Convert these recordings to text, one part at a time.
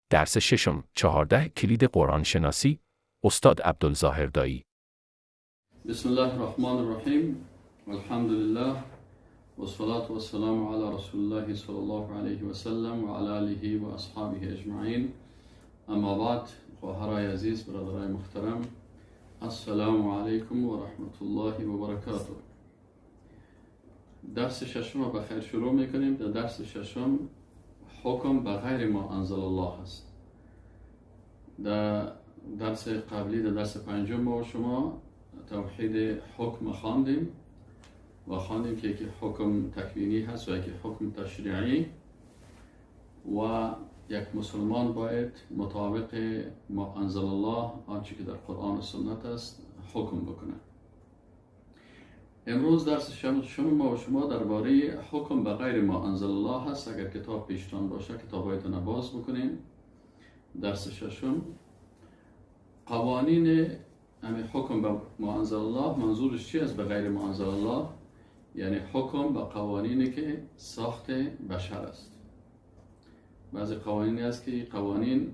درس ششم، 14 کلید قرآن شناسی، استاد عبدالظاهر دایی. بسم الله الرحمن الرحیم، والحمد لله والصلاة والسلام على رسول الله صلی الله علیه و سلم و علی آله و اصحابه اجمعین. اما بعد، خواهرای عزیز، برادرای محترم، السلام علیکم و رحمت الله و برکاته. درس ششم به خیر شروع میکنیم. در درس ششم حکم به غیر ما انزل الله است. در درس قبلی، در درس پنجم، ما و شما توحید حکم خواندیم و خواندیم که یکی حکم تکوینی هست و یکی حکم تشریعی، و یک مسلمان باید مطابق ما انزل الله، آنچه که در قرآن و سنت است، حکم بکنه. امروز درس شما ما و شما درباره حکم به غیر ما انزل الله هست. اگر کتاب پیشتان باشه کتابایتان باز بکنیم. درس ششم، قوانین همین حکم به ما انزل الله، منظورش چی است به غیر ما انزل الله؟ یعنی حکم به قوانینی که ساخت بشر است. بعضی قوانینی است که قوانین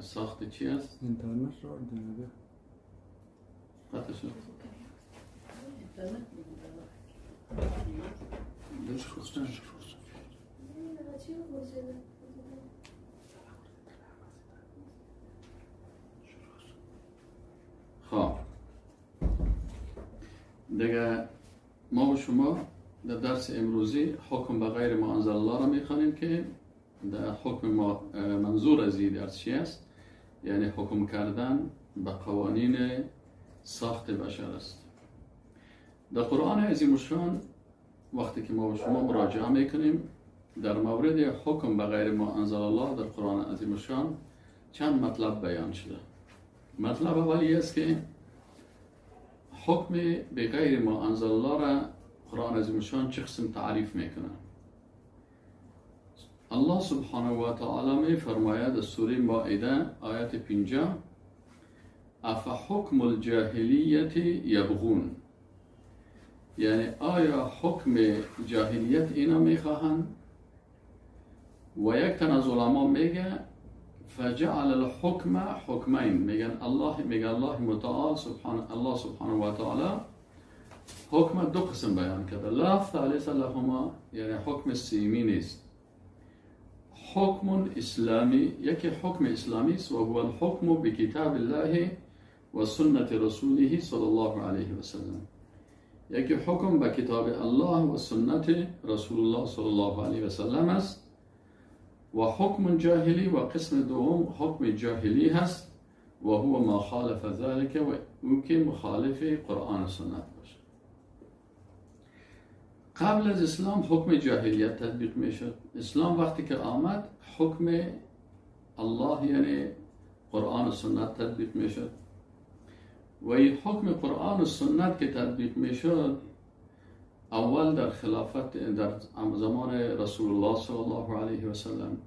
ساخت چی است؟ اینترنت رو دیگه قطع شد. خب دیگه ما و شما در درس امروزی حکم به غیر ما انزل الله را میخوانیم که در حکم ما منظور از این درس چی است؟ یعنی حکم کردن به قوانین ساخت بشر است. در قرآن عظیم الشان وقتی که ما و شما مراجعه میکنیم در مورد حکم به غیر ما انزل الله، در قرآن عظیم الشان چند مطلب بیان شده. مطلب اولی است که حکم به غیر ما انزل الله را قرآن عظیم الشان چه قسم تعریف میکنه. الله سبحانه و تعالی می فرماید در سوره مائده آیت 50: افحکم الجاهلیت یبغون، یعنی آیا حکم جاهلیت اینا میخواهند؟ و یک تن از علما میگه فجعل الحکم حکمین، میگن الله، میگه الله متعال سبحان الله سبحانه و تعالی حکم دو قسم بیان کرده. لا ثالث لهما، یعنی حکم سیمی نیست. حکم اسلامی، یکی حکم اسلامی است و هو الحکم بکتاب الله و سنت رسوله صلی الله علیه و سلم. یکی حکم به کتاب الله و سنت رسول الله صلی الله علیه و سلم است. و حکم جاهلی، و قسم دوم حکم جاهلی هست و هو ما خالف ذلك، و او که مخالف قرآن و سنت باشه. قبل از اسلام حکم جاهلیت تطبیق میشد. اسلام وقتی که آمد حکم الله یعنی قرآن و سنت تطبیق میشد، و این حکم قرآن و سنت که تطبیق میشد اول در خلافت در زمان رسول الله صلی الله علیه و سلم،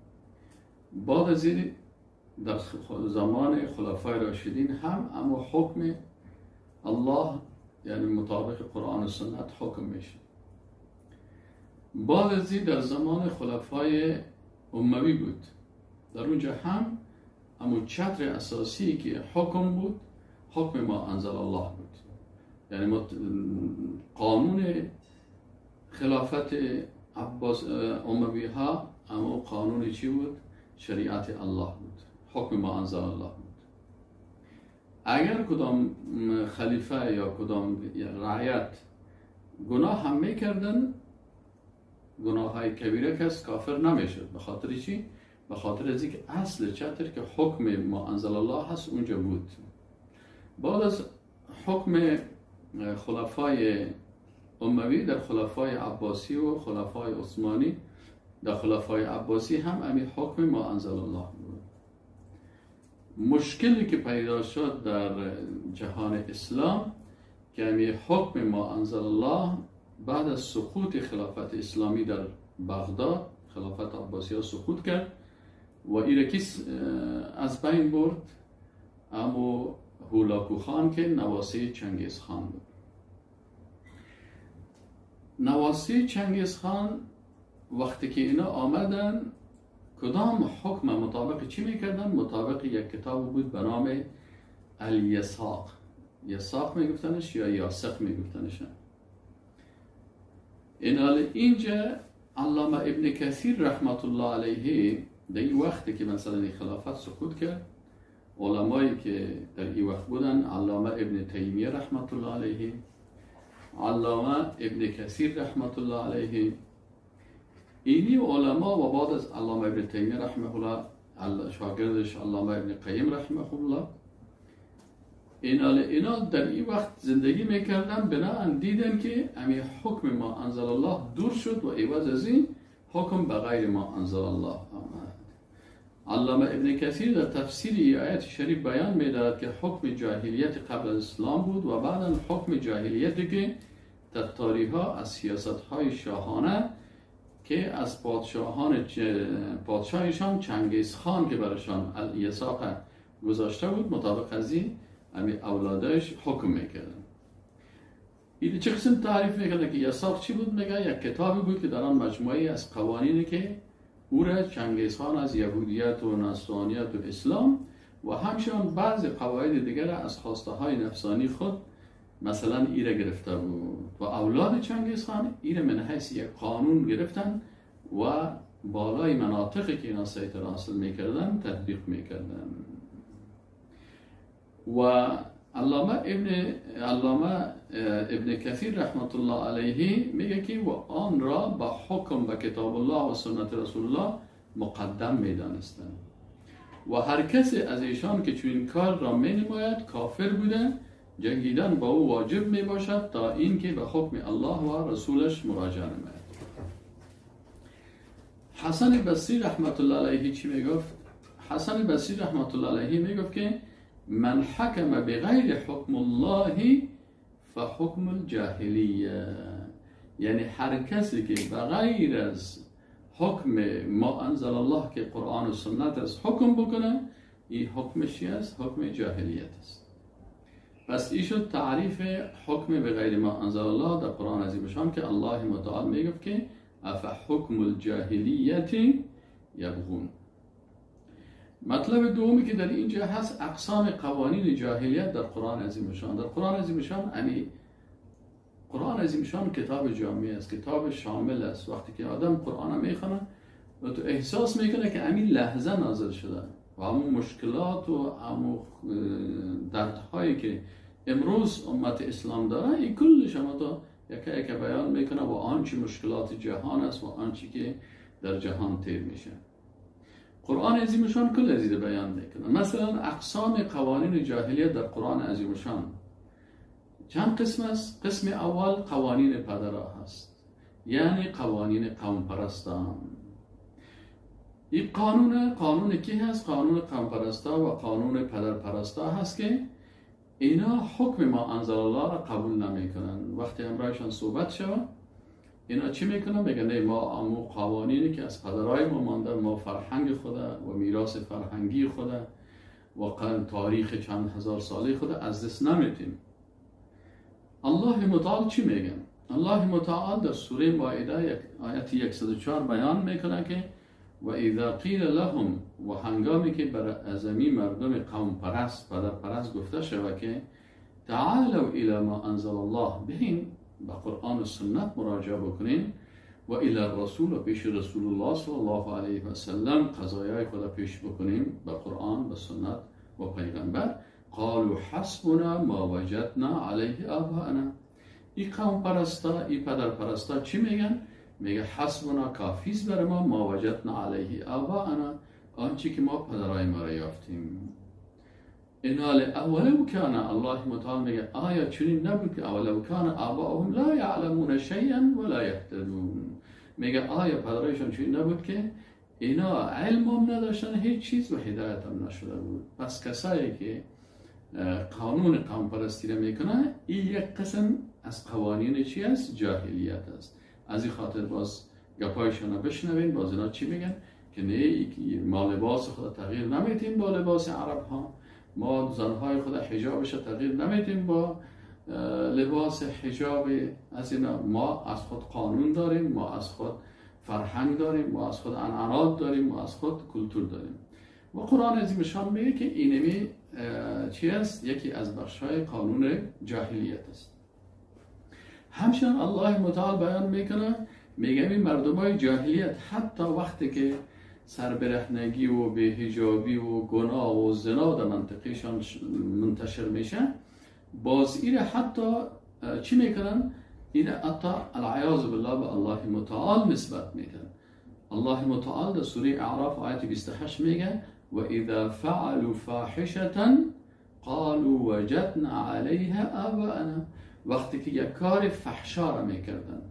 بعد از این در زمان خلفای راشدین هم، اما حکم الله یعنی مطابق قرآن و سنت حکم میشه. بعد از این در زمان خلفای اموی بود، در اونجا هم اما چتر اساسی که حکم بود حکم ما انزل الله بود. یعنی قانون خلافت عباس اموی ها اما قانون چی بود؟ شریعت الله بود، حکم ما انزل الله بود. اگر کدام خلیفه یا کدام رعیت گناه هم میکردن، گناه های کبیره کس کافر نمیشد. به خاطر چی؟ به خاطر از اینکه اصل چتر که حکم ما انزل الله هست اونجا بود. بعد از حکم خلفای اموی در خلفای عباسی و خلفای عثمانی، در خلفای عباسی هم همین حکم ما انزل الله بود. مشکلی که پیدا شد در جهان اسلام که همین حکم ما انزل الله بعد از سقوط خلافت اسلامی در بغداد، خلافت عباسی ها سقوط کرد و ایرکیس از بین برد، اما هولاکو خان که نواسی چنگیز خان بود. نواسی چنگیز خان وقتی که اینا آمدن کدام حکم مطابق چی میکردن؟ مطابق یک کتاب بود به نام الیساق. یساق میگفتنش یا یاسق میگفتنش. این اینجا علامه ابن کثیر رحمت الله علیه در این وقتی که مثلا این خلافت سقوط کرد، علمایی که در این وقت بودن، علامه ابن تیمیه رحمت الله علیه، علامه ابن کثیر رحمت الله علیه، اینی علما و بعد از علامه ابن تیمیه رحمه الله شاگردش علامه ابن قیم رحمه الله، اینا در این وقت زندگی میکردن. بناهن دیدن که امی حکم ما انزل الله دور شد و عوض از این حکم به غیر ما انزل الله آمد. علامه ابن کثیر در تفسیر آیت شریف بیان می‌دارد که حکم جاهلیت قبل از اسلام بود و بعدا حکم جاهلیتی که تتاری ها از سیاست های شاهانه که از پادشاهشان چنگیز خان که برشان الیساق گذاشته بود، مطابق از این امی اولادش حکم میکردن. این چه قسم تعریف میکرده که یساق چی بود؟ میگه یک کتابی بود که در آن مجموعه از قوانینی که او را چنگیز خان از یهودیت و نصرانیت و اسلام و همچنان بعضی قواعد دیگر از خواسته های نفسانی خود مثلا ایره گرفته بود و اولاد چنگیز خان ایره من حیث یک قانون گرفتن و بالای مناطقی که اینا سیطره حاصل میکردن تطبیق میکردن. و علامه ابن کثیر رحمت الله علیه میگه که و آن را با حکم به کتاب الله و سنت رسول الله مقدم میدانستند و هر کسی از ایشان که چنین کار را مینماید کافر بوده، جنگیدن با او واجب میباشد تا اینکه به حکم الله و رسولش مراجعه نماید. حسن بصری رحمت الله علیه چی میگفت؟ حسن بصری رحمت الله علیه میگفت که من حکم بغیر حکم الله فحکم الجاهلیه، یعنی هر کسی که بغیر از حکم ما انزل الله که قرآن و سنت است حکم بکنه، این حکمش است؟ حکم جاهلیت است. پس این شد تعریف حکم بغیر ما انزل الله در قرآن عظیم شان که الله متعال میگفت که افحکم الجاهلیت یبغون. مطلب دومی که در اینجا هست اقسام قوانین جاهلیت در قرآن عظیم شان. در قرآن عظیم شان، یعنی قرآن عظیم شان کتاب جامع است، کتاب شامل است. وقتی که آدم قرآن میخونه و تو احساس میکنه که همین لحظه نازل شده و همون مشکلات و همون دردهایی که امروز امت اسلام داره این کلش هم تو یکی یک بیان میکنه و آنچه مشکلات جهان است و آنچه که در جهان تیر میشه. قرآن عظیم شان کل از این بیان میکنه. مثلا اقسام قوانین جاهلیت در قرآن عظیم شان چند قسم است؟ قسم اول قوانین پدرها هست، یعنی قوانین قوم پرستان. این قانون کی هست؟ قانون قوم پرستا و قانون پدر پرستا هست که اینا حکم ما انزل الله را قبول نمیکنن. وقتی همراهشان صحبت شود اینا چی میکنن؟ میگن نه، ما امو قوانینی که از پدرای ما مانده، ما فرهنگ خود و میراث فرهنگی خود و تاریخ چند هزار ساله خود از دست نمیتیم. الله متعال چی میگن؟ الله متعال در سوره مائده آیت 104 بیان میکنه که و اذا قیل لهم، و هنگامی که بر ازمی مردم قوم پرست پدر پرست گفته شود که تعالوا الی ما انزل الله، بهین به قرآن و سنت مراجعه بکنین و الی الرسول و پیش رسول الله صلی الله علیه و سلم قضایای خود پیش بکنیم به قرآن به سنت و پیغمبر، قالوا حسبنا ما وجدنا علیه آباءنا. این قوم پرستا، این پدر پرستا چی میگن؟ میگه حسبنا کافیست بر ما، ما وجدنا علیه آباءنا، آنچه که ما پدرای ما را یافتیم. اینال اولو کان، الله متعال میگه آیا چنین نبود که اولو کان آباؤهم لا یعلمون شیئا ولا یهتدون. میگه آیا پدرایشان چنین نبود که اینا علم هم نداشتن هیچ چیز و هدایت هم نشده بود. پس کسایی که قانون قوم پرستی را میکنه، این یک قسم از قوانین چی است؟ جاهلیت است. از این خاطر باز گپایشان رو بشنوین، باز اینا چی میگن؟ که نه، ما لباس خود تغییر نمیتیم با لباس عرب ها، ما زنهای خود حجابش تغییر نمیتیم با لباس حجاب از اینا، ما از خود قانون داریم، ما از خود فرهنگ داریم، ما از خود عنعنات داریم، ما از خود کلتور داریم. و قرآن عظیم شان میگه که اینمی چی است؟ یکی از بخش‌های قانون جاهلیت است. همچنان الله متعال بیان میکنه، میگه این مردمای جاهلیت حتی وقتی که سربرهنگی و بی‌حجابی و گناه و زنا در منطقهشان منتشر میشه، باز ایره حتی چی میکنن؟ ایره حتی العیاذ بالله به الله متعال نسبت میدن. الله متعال در سوره اعراف آیت 28 میگه و اذا فعلوا فاحشة قالوا وجدنا علیها آباءنا. وقتی که یک کار فحشا را میکردن،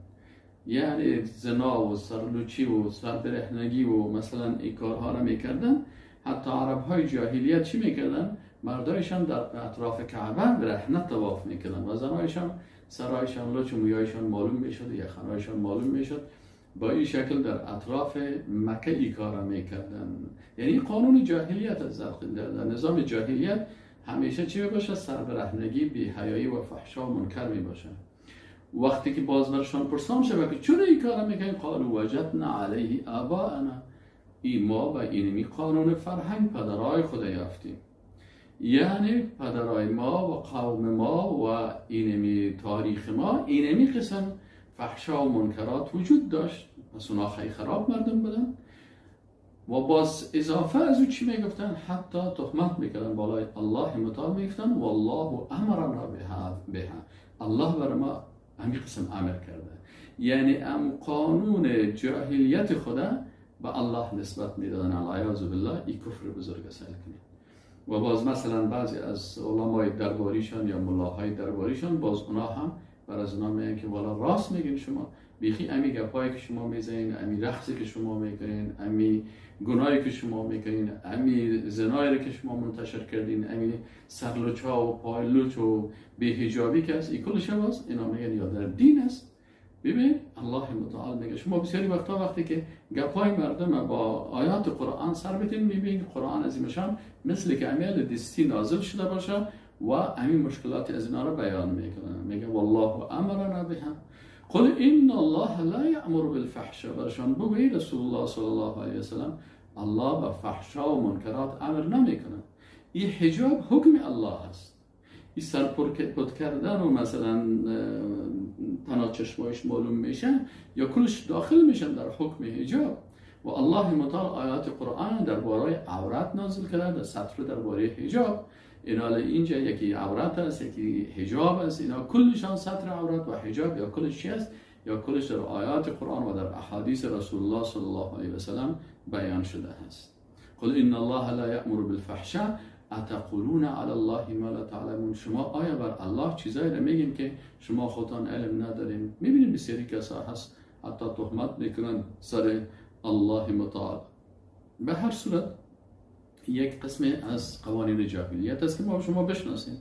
یعنی زنا و سرلوچی و سربرهنگی و مثلا این کارها را میکردن، حتی عرب های جاهلیت چی میکردن؟ مردایشان در اطراف کعبه برهنه طواف میکردن و زنایشان سرایشان لچ و مویایشان معلوم میشد، یخنایشان معلوم میشد. با این شکل در اطراف مکه ای کارا میکردن. یعنی قانون جاهلیت از در نظام جاهلیت همیشه چی باشه؟ سربرهنگی، بی‌حیایی و فحشا و منکر می باشه. وقتی که باز برشان پرسان شود که چرا این کارا میکنین، قالوا وجدنا علیه آباءنا، ای ما و اینمی قانون فرهنگ پدرای خدا یافتیم، یعنی پدرای ما و قوم ما و اینمی تاریخ ما اینمی قسم فحشا و منکرات وجود داشت، پس اونا خیلی خراب مردم بودن. و باز اضافه از او چی میگفتن؟ حتی تهمت میکردن بالای الله متعال، میگفتن والله امرنا بها، الله بر ما همین قسم امر کرده. یعنی ام قانون جاهلیت خدا به الله نسبت میدادن، العیاذ بالله. این کفر بزرگ سیل کنید. و باز مثلا بعضی از علمای درباریشان یا ملاهای درباریشان باز اونا هم بر از اونا میگن که والا راست میگین شما، بیخی امی گپایی که شما میزنین، امی رقصی که شما میکنین، امی گناهی که شما میکنین، امی زنایی که شما منتشر کردین، امی سرلوچ ها و پایلوچ و بی‌حجابی که است، این کلش باز اینا میگن یا در دین است. ببین الله متعال میگه شما بسیاری وقتا وقتی که گپای مردم با آیات قرآن سر بتین، میبینید قرآن عظیمشان مثل که امیال دستی نازل شده باشه و همین مشکلات از اینا رو بیان میکنه. میگه والله امرنا بها قل ان الله لا یأمر بالفحشاء. برشان بگویی رسول الله صلی الله علیه وسلم الله به فحشا و منکرات امر نمیکنه. این حجاب حکم الله است. این سر پت کردن و مثلا تنها چشمایش معلوم میشه یا کلش داخل میشن در حکم حجاب. و الله متعال آیات قرآن درباره عورت نازل کرده، در سطر درباره حجاب. اینا اینجا یکی عورت است، یکی حجاب است، اینا کلشان ستر عورت و حجاب یا کلش چی است؟ یا کلش در آیات قرآن و در احادیث رسول الله صلی الله علیه و سلم بیان شده است. قل ان الله لا یأمر بالفحشاء اتقولون علی الله ما لا تعلمون. شما آیا بر الله چیزایی را میگیم که شما خودتان علم ندارین؟ میبینیم بسیاری کسا هست حتی تهمت میکنن سر الله متعال. به هر صورت یک قسم از قوانین جاهلیت است که ما شما بشناسیم.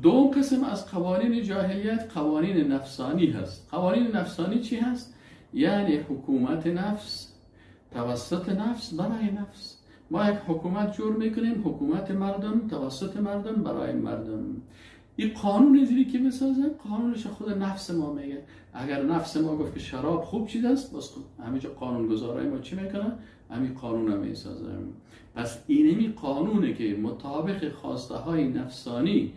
دوم قسم از قوانین جاهلیت قوانین نفسانی هست. قوانین نفسانی چی هست؟ یعنی حکومت نفس توسط نفس برای نفس. ما یک حکومت جور میکنیم، حکومت مردم توسط مردم برای مردم. این قانون زیری که بسازه، قانونش خود نفس ما میگه. اگر نفس ما گفت که شراب خوب چیز است، باز همینجا قانونگذارای ما چی میکنن؟ همین قانون رو میسازن. پس اینمی قانونه که مطابق خواسته های نفسانی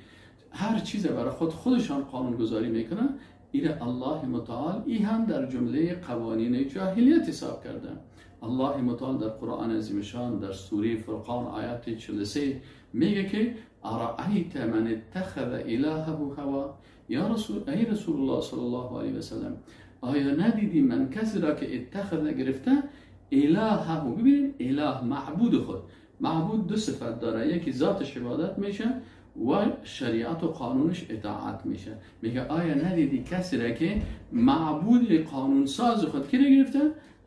هر چیز برای خودشان قانونگذاری میکنن، این الله متعال ای هم در جمله قوانین جاهلیت حساب کرده. الله متعال در قرآن عظیم شان در سوره فرقان آیات 43 میگه که ارأیت من اتخذ الهه هوا. یا رسول ای رسول الله صلی الله علیه و سلم، آیا ندیدی من کسی را که اتخذ گرفته الهه؟ ببینید اله معبود خود، معبود دو صفت داره، یکی ذاتش عبادت میشه و شریعت و قانونش اطاعت میشه. میگه آیا ندیدی کسی را که معبود قانون ساز خود کی گرفته؟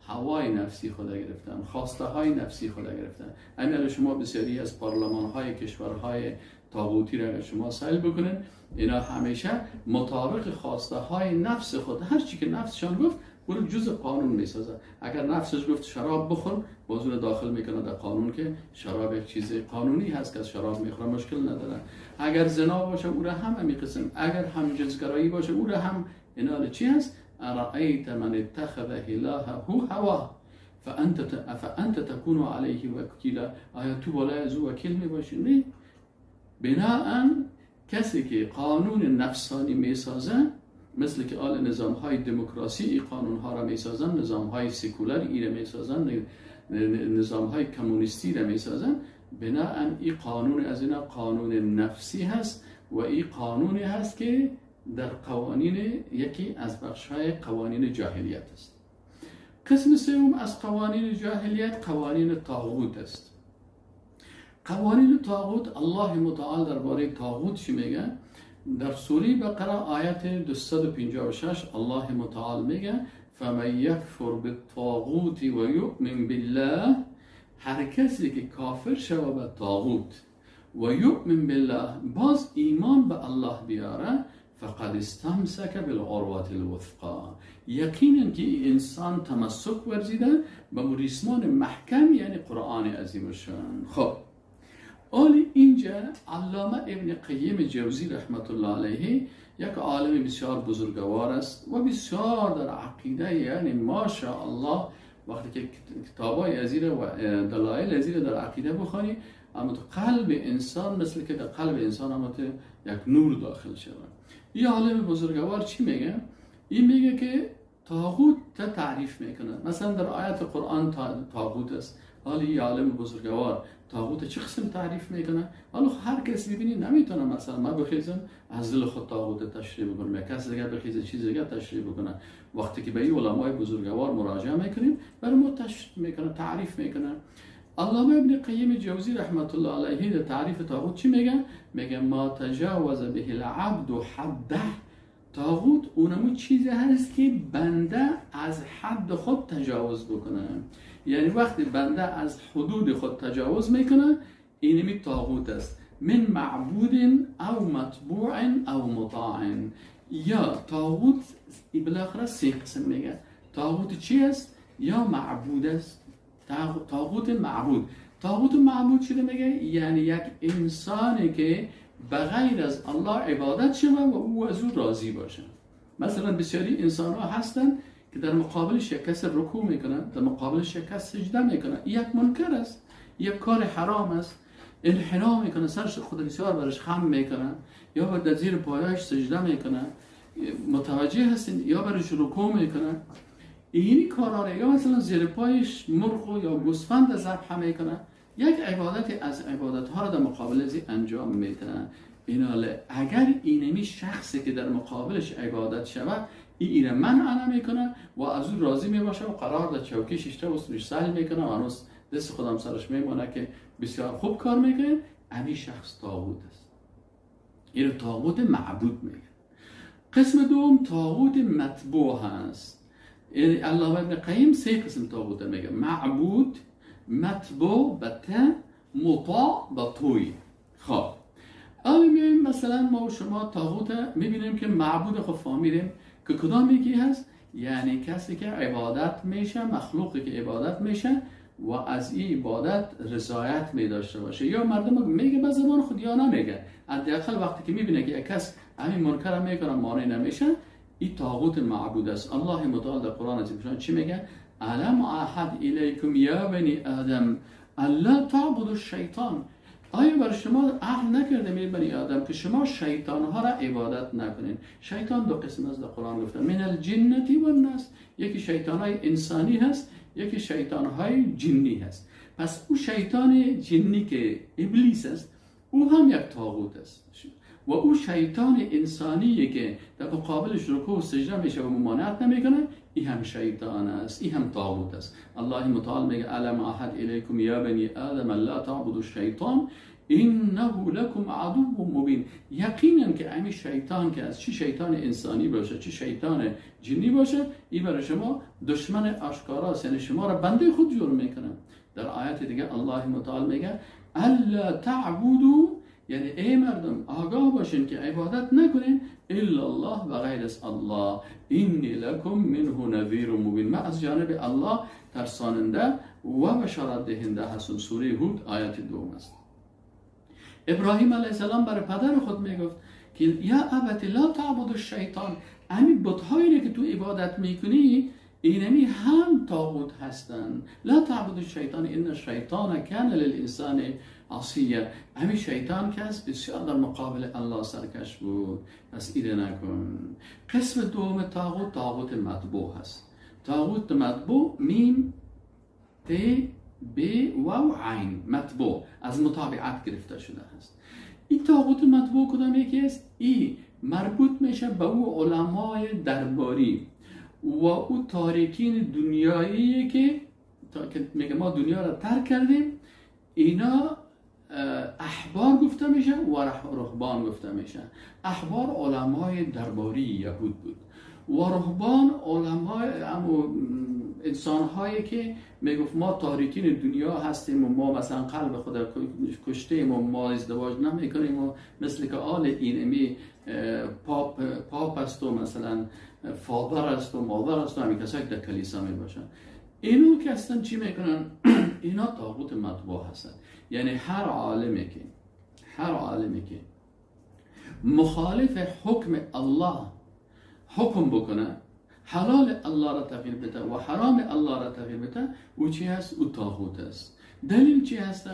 هوای نفسی خود گرفتن، خواسته های نفسی خود گرفتن. همین شما بسیاری از پارلمان های کشورهای طاغوتی را شما سیل بکنین، اینا همیشه مطابق خواسته های نفس خود، هر چی که نفسشان گفت اون جزء قانون میسازه. اگر نفسش گفت شراب بخور، باز اون داخل میکنه در قانون که شراب یک چیز قانونی هست که از شراب میخوره مشکل نداره. اگر زنا باشه او را هم همین قسم، اگر همجنسگرایی باشه او را هم، اینا چی هست؟ ارأیت من اتخذ الهه هواه فانت تكون علیه وکیلا. آیا تو بالای از او وکیل می باشی؟ نه. بناءً کسی که قانون نفسانی میسازه، مثل که آل نظام های دموکراسی ای قانون ها را میسازن، نظام های سکولار ای را میسازن، نظام های کمونیستی را میسازن، بناءً این قانون از اینا قانون نفسی هست و این قانونی هست که در قوانین یکی از بخش های قوانین جاهلیت است. قسم سوم از قوانین جاهلیت قوانین طاغوت است. قوانین طاغوت، الله متعال درباره طاغوت چی میگه؟ در سوره بقره آیت 256 الله متعال میگه فمن یکفر بالطاغوت و یؤمن بالله، هر کسی که کافر شوه به طاغوت و یؤمن بالله، باز ایمان به الله بیاره، فقد استمسک بالعروة الوثقا، یقینا که این انسان تمسک ورزیده به ریسمان محکم، یعنی قرآن عظیم الشان. خب آلی اینجا علامه ابن قیم جوزی رحمت الله علیه یک عالم بسیار بزرگوار است و بسیار در عقیده، یعنی ماشاءالله وقتی که کتابای ازیر و دلایل ازیر در عقیده بخوانی، اما تو قلب انسان مثل که در قلب انسان اما تو یک نور داخل شود. این عالم بزرگوار چی میگه؟ این میگه که طاغوت تا تعریف میکنه. مثلا در آیت قرآن طاغوت است. حالا این عالم بزرگوار طاغوت چه قسم تعریف میکنه؟ حالا هر کس ببینی نمیتونه مثلا ما بخیزم از دل خود طاغوت تشریح بکنم، یا کس دیگه بخیزه چیز دیگه تشریح بکنه. وقتی که به این علمای بزرگوار مراجعه میکنیم، برای ما تشریح میکنه، تعریف میکنه. علامه ابن قیم جوزی رحمت الله علیه در تعریف طاغوت چی میگه؟ میگه ما تجاوز به العبد حده. طاغوت اونمو چیزی هست که بنده از حد خود تجاوز بکنه. یعنی وقتی بنده از حدود خود تجاوز میکنه، اینمی طاغوت است. من معبود او متبوع او مطاع. یا طاغوت بالاخره سه قسم میگه. طاغوت چی است؟ یا معبود است، طاغوت معبود. طاغوت معبود چی میگه؟ یعنی یک انسانی که بغیر از الله عبادت شوه و او از او راضی باشه. مثلا بسیاری انسان ها هستن که در مقابل شکست رکوع میکنن، در مقابل شکست سجده میکنن. یک منکر است، یک کار حرام است، انحنا میکنه، سرش خود بسیار برش خم میکنه، یا در زیر پایش سجده میکنه، متوجه هستین، یا برش رکوع میکنه. این کارا رو، یا مثلا زیر پایش مرغ یا گوسفند ذبح میکنه، یک عبادت از عبادت ها رو در مقابل از انجام میدن. ایناله اگر اینمی شخصی که در مقابلش عبادت شود، این منع نمیکنه و از او راضی میباشه و قرار در چوکی ششته و سرش سهل میکنه و هنوز دست خودم سرش میمانه که بسیار خوب کار میکنه، امی شخص طاغوت است. این طاغوت معبود میگه. قسم دوم طاغوت متبوع هست. یعنی علامه ابن قیم سه قسم طاغوت میگه: معبود، متبوع به ت، مطاع به توی. خب حالا میایم مثلا ما و شما طاغوت میبینیم که معبود، خب فهمیدیم که کدام یکی هست، یعنی کسی که عبادت میشه، مخلوقی که عبادت میشه و از این عبادت رضایت می داشته باشه. یا مردم میگه به زبان خود یا نمیگه، حداقل وقتی که میبینه که یک کس همین منکر میکنه مانع نمیشه، این طاغوت معبود است. الله متعال در قرآن عظیم چی میگه؟ الم اعهد الیکم یا بنی آدم الا تعبدوا الشیطان. آیا بر شما عهد نکردم ای بنی آدم که شما شیطان ها را عبادت نکنین؟ شیطان دو قسم است در قرآن گفته، من الجنة و الناس. یکی شیطان های انسانی هست، یکی شیطان های جنی هست. پس او شیطان جنی که ابلیس است، او هم یک طاغوت است، و او شیطان انسانی که در مقابلش رکوع و سجده میشه و ممانعت نمیکنه، این هم شیطان است، این هم طاغوت است. الله متعال میگه الم اعهد الیکم یا بنی آدم لا تعبدوا الشیطان انه لکم عدو مبین. یقینا که همین شیطان که از چی شیطان انسانی باشه چی شیطان جنی باشه، این برای شما دشمن آشکارا است، یعنی شما را بنده خود جور میکنه. در آیت دیگه الله متعال میگه الا تعبدوا، یعنی ای مردم آگاه باشین که عبادت نکنین الا الله و غیر از الله، انی لکم منه نذیر مبین. من از جانب الله ترساننده و بشارت دهنده هستم. سوره هود آیت 2 است. ابراهیم علیه السلام برای پدر خود میگفت که یا ابت لا تعبد الشیطان، همین بت‌هایی که تو عبادت میکنی اینمی هم طاغوت هستن. لا تعبد الشیطان ان الشیطان کان للانسان عصیه. همین شیطان که هست بسیار در مقابل الله سرکش بود، پس ایده نکن. قسم دوم طاغوت، طاغوت مطبوع هست. طاغوت مطبوع میم ت ب واو عین، مطبوع از متابعت گرفته شده است. این طاغوت مطبوع کدام یکی است؟ این مربوط میشه به او علمای درباری و او تارکین دنیایی که میگه ما دنیا را ترک کردیم. اینا احبار گفته میشه و رهبان گفته میشه. احبار علمای درباری یهود بود و رهبان علمای انسانهایی که میگفت ما تاریکین دنیا هستیم و ما مثلا قلب خود کشتیم و ما ازدواج نمیکنیم و مثل که آل اینمی پاپ است و مثلا فادر است و مادر است و همین کسایی که در کلیسا می باشن. اینو که هستن چی میکنن؟ اینا طاغوت مطبوع هستن. یعنی هر عالمی که مخالف حکم الله حکم بکنه، حلال الله را تغییر بده و حرام الله را تغییر بده، او چی هست؟ او طاغوت است. دلیل چی هست؟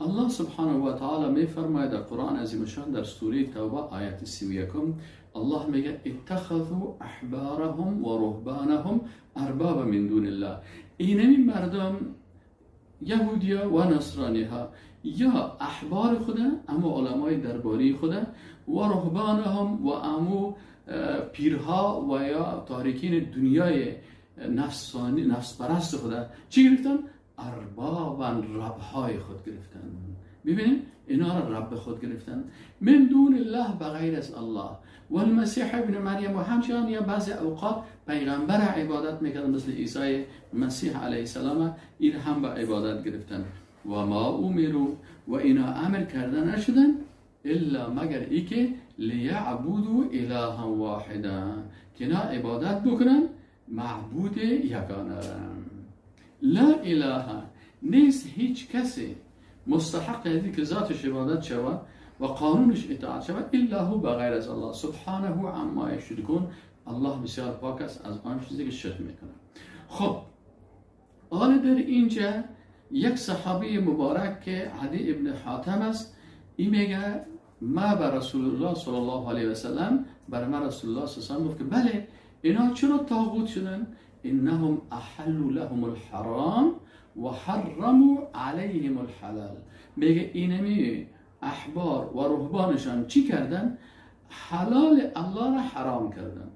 الله سبحانه و تعالی می فرماید در قرآن عظیم شان در سوره توبه آیت 31، الله میگه اتخذوا احبارهم و رهبانهم اربابا من دون الله. اینمی مردم یهودیا و نصرانی ها یا احبار خدا، اما علمای درباری خدا، و رهبانهم و امو پیرها و یا تارکین دنیای نفسانی نفس پرست خدا چی گرفتن؟ اربابا، ربهای خود گرفتن. ببینید اینا را رب خود گرفتن، من دون الله، بغیر از الله، و المسیح ابن مریم، و همچنان یا بعضی اوقات پیغمبر عبادت میکردن مثل عیسی مسیح علیه السلام، این هم به عبادت گرفتن. و ما امروا، و اینا امر کرده نشدن الا مگر ای که لیعبدوا الها واحدا، که اینا عبادت بکنن معبود یگانه. لا اله، نیست هیچ کسی مستحق هدی که ذاتش عبادت شود و قانونش اطاعت شود الا هو، بغیر از الله. سبحانه عما یشرکون، الله بسیار پاک است از آن چیزی که شرک میکنه. خب حالا در اینجا یک صحابی مبارک که عدی ابن حاتم است، این میگه ما بر رسول الله صلی الله علیه و سلم، بر ما رسول الله صلی الله علیه و سلم گفت که بله اینا چرا طاغوت شدن؟ انهم احلوا لهم الحرام و حرموا علیهم الحلال. میگه اینمی احبار و رهبانشان چی کردن؟ حلال الله را حرام کردن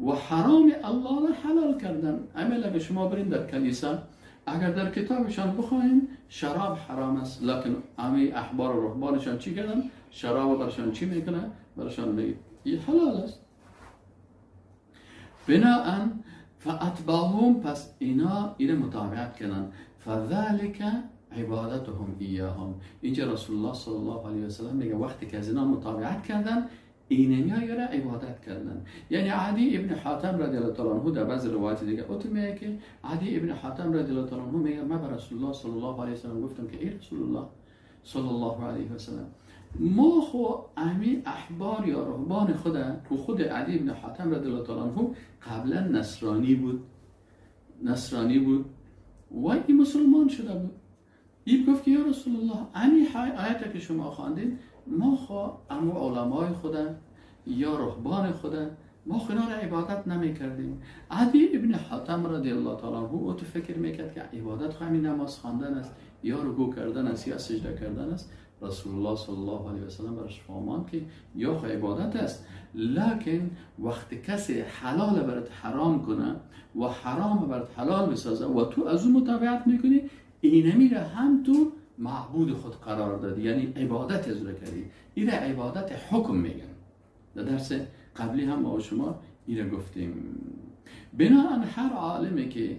و حرام الله را حلال کردن. اما اگه شما برین در کلیسا، اگر در کتابشان بخواین شراب حرام است، لکن امی احبار و رهبانشان چی کردن؟ شراب برشان چی میکنه؟ برشان میگه این حلال است. بناءً فاتبعهم، پس اینا اینه متابعت کردن. فذلك عبادتهم ایاهم. اینجا رسول الله صلی الله علیه و سلم میگه وقتی که از اینا متابعت کردن، اینمی را عبادت کردن. یعنی عدی ابن حاتم رضی الله تعالی عنه در بعض روایات دیگه اوت میگه که عدی ابن حاتم رضی الله تعالی عنه میگه من به رسول الله صلی الله علیه و سلم گفتم که ای رسول الله صلی الله علیه و سلم، ما خو امی احبار یا رهبان خدا، که خود عدی ابن حاتم رضی الله تعالی عنه قبلا نصرانی بود و این مسلمان شده بود. این گفت که یا رسول الله، امی آیت که شما خواندید، ما خو امو علمای خدا یا رهبان خدا، ما خو اینا را عبادت نمی کردیم. عدی ابن حاتم رضی الله تعالی عنه او تو فکر میکرد که عبادت خو همین نماز خواندن است یا رکوع کردن است یا سجده کردن است. رسول الله صلی الله علیه و سلم برش فرمان که یا خو عبادت است، لکن وقتی کسی حلال برات حرام کنه و حرام برات حلال بسازه و تو از اون متابعت میکنی، اینمی را هم تو معبود خود قرار دادی، یعنی عبادت از او کردی. این عبادت حکم میگن. در درس قبلی هم ما شما این گفتیم. بناهن هر عالمی که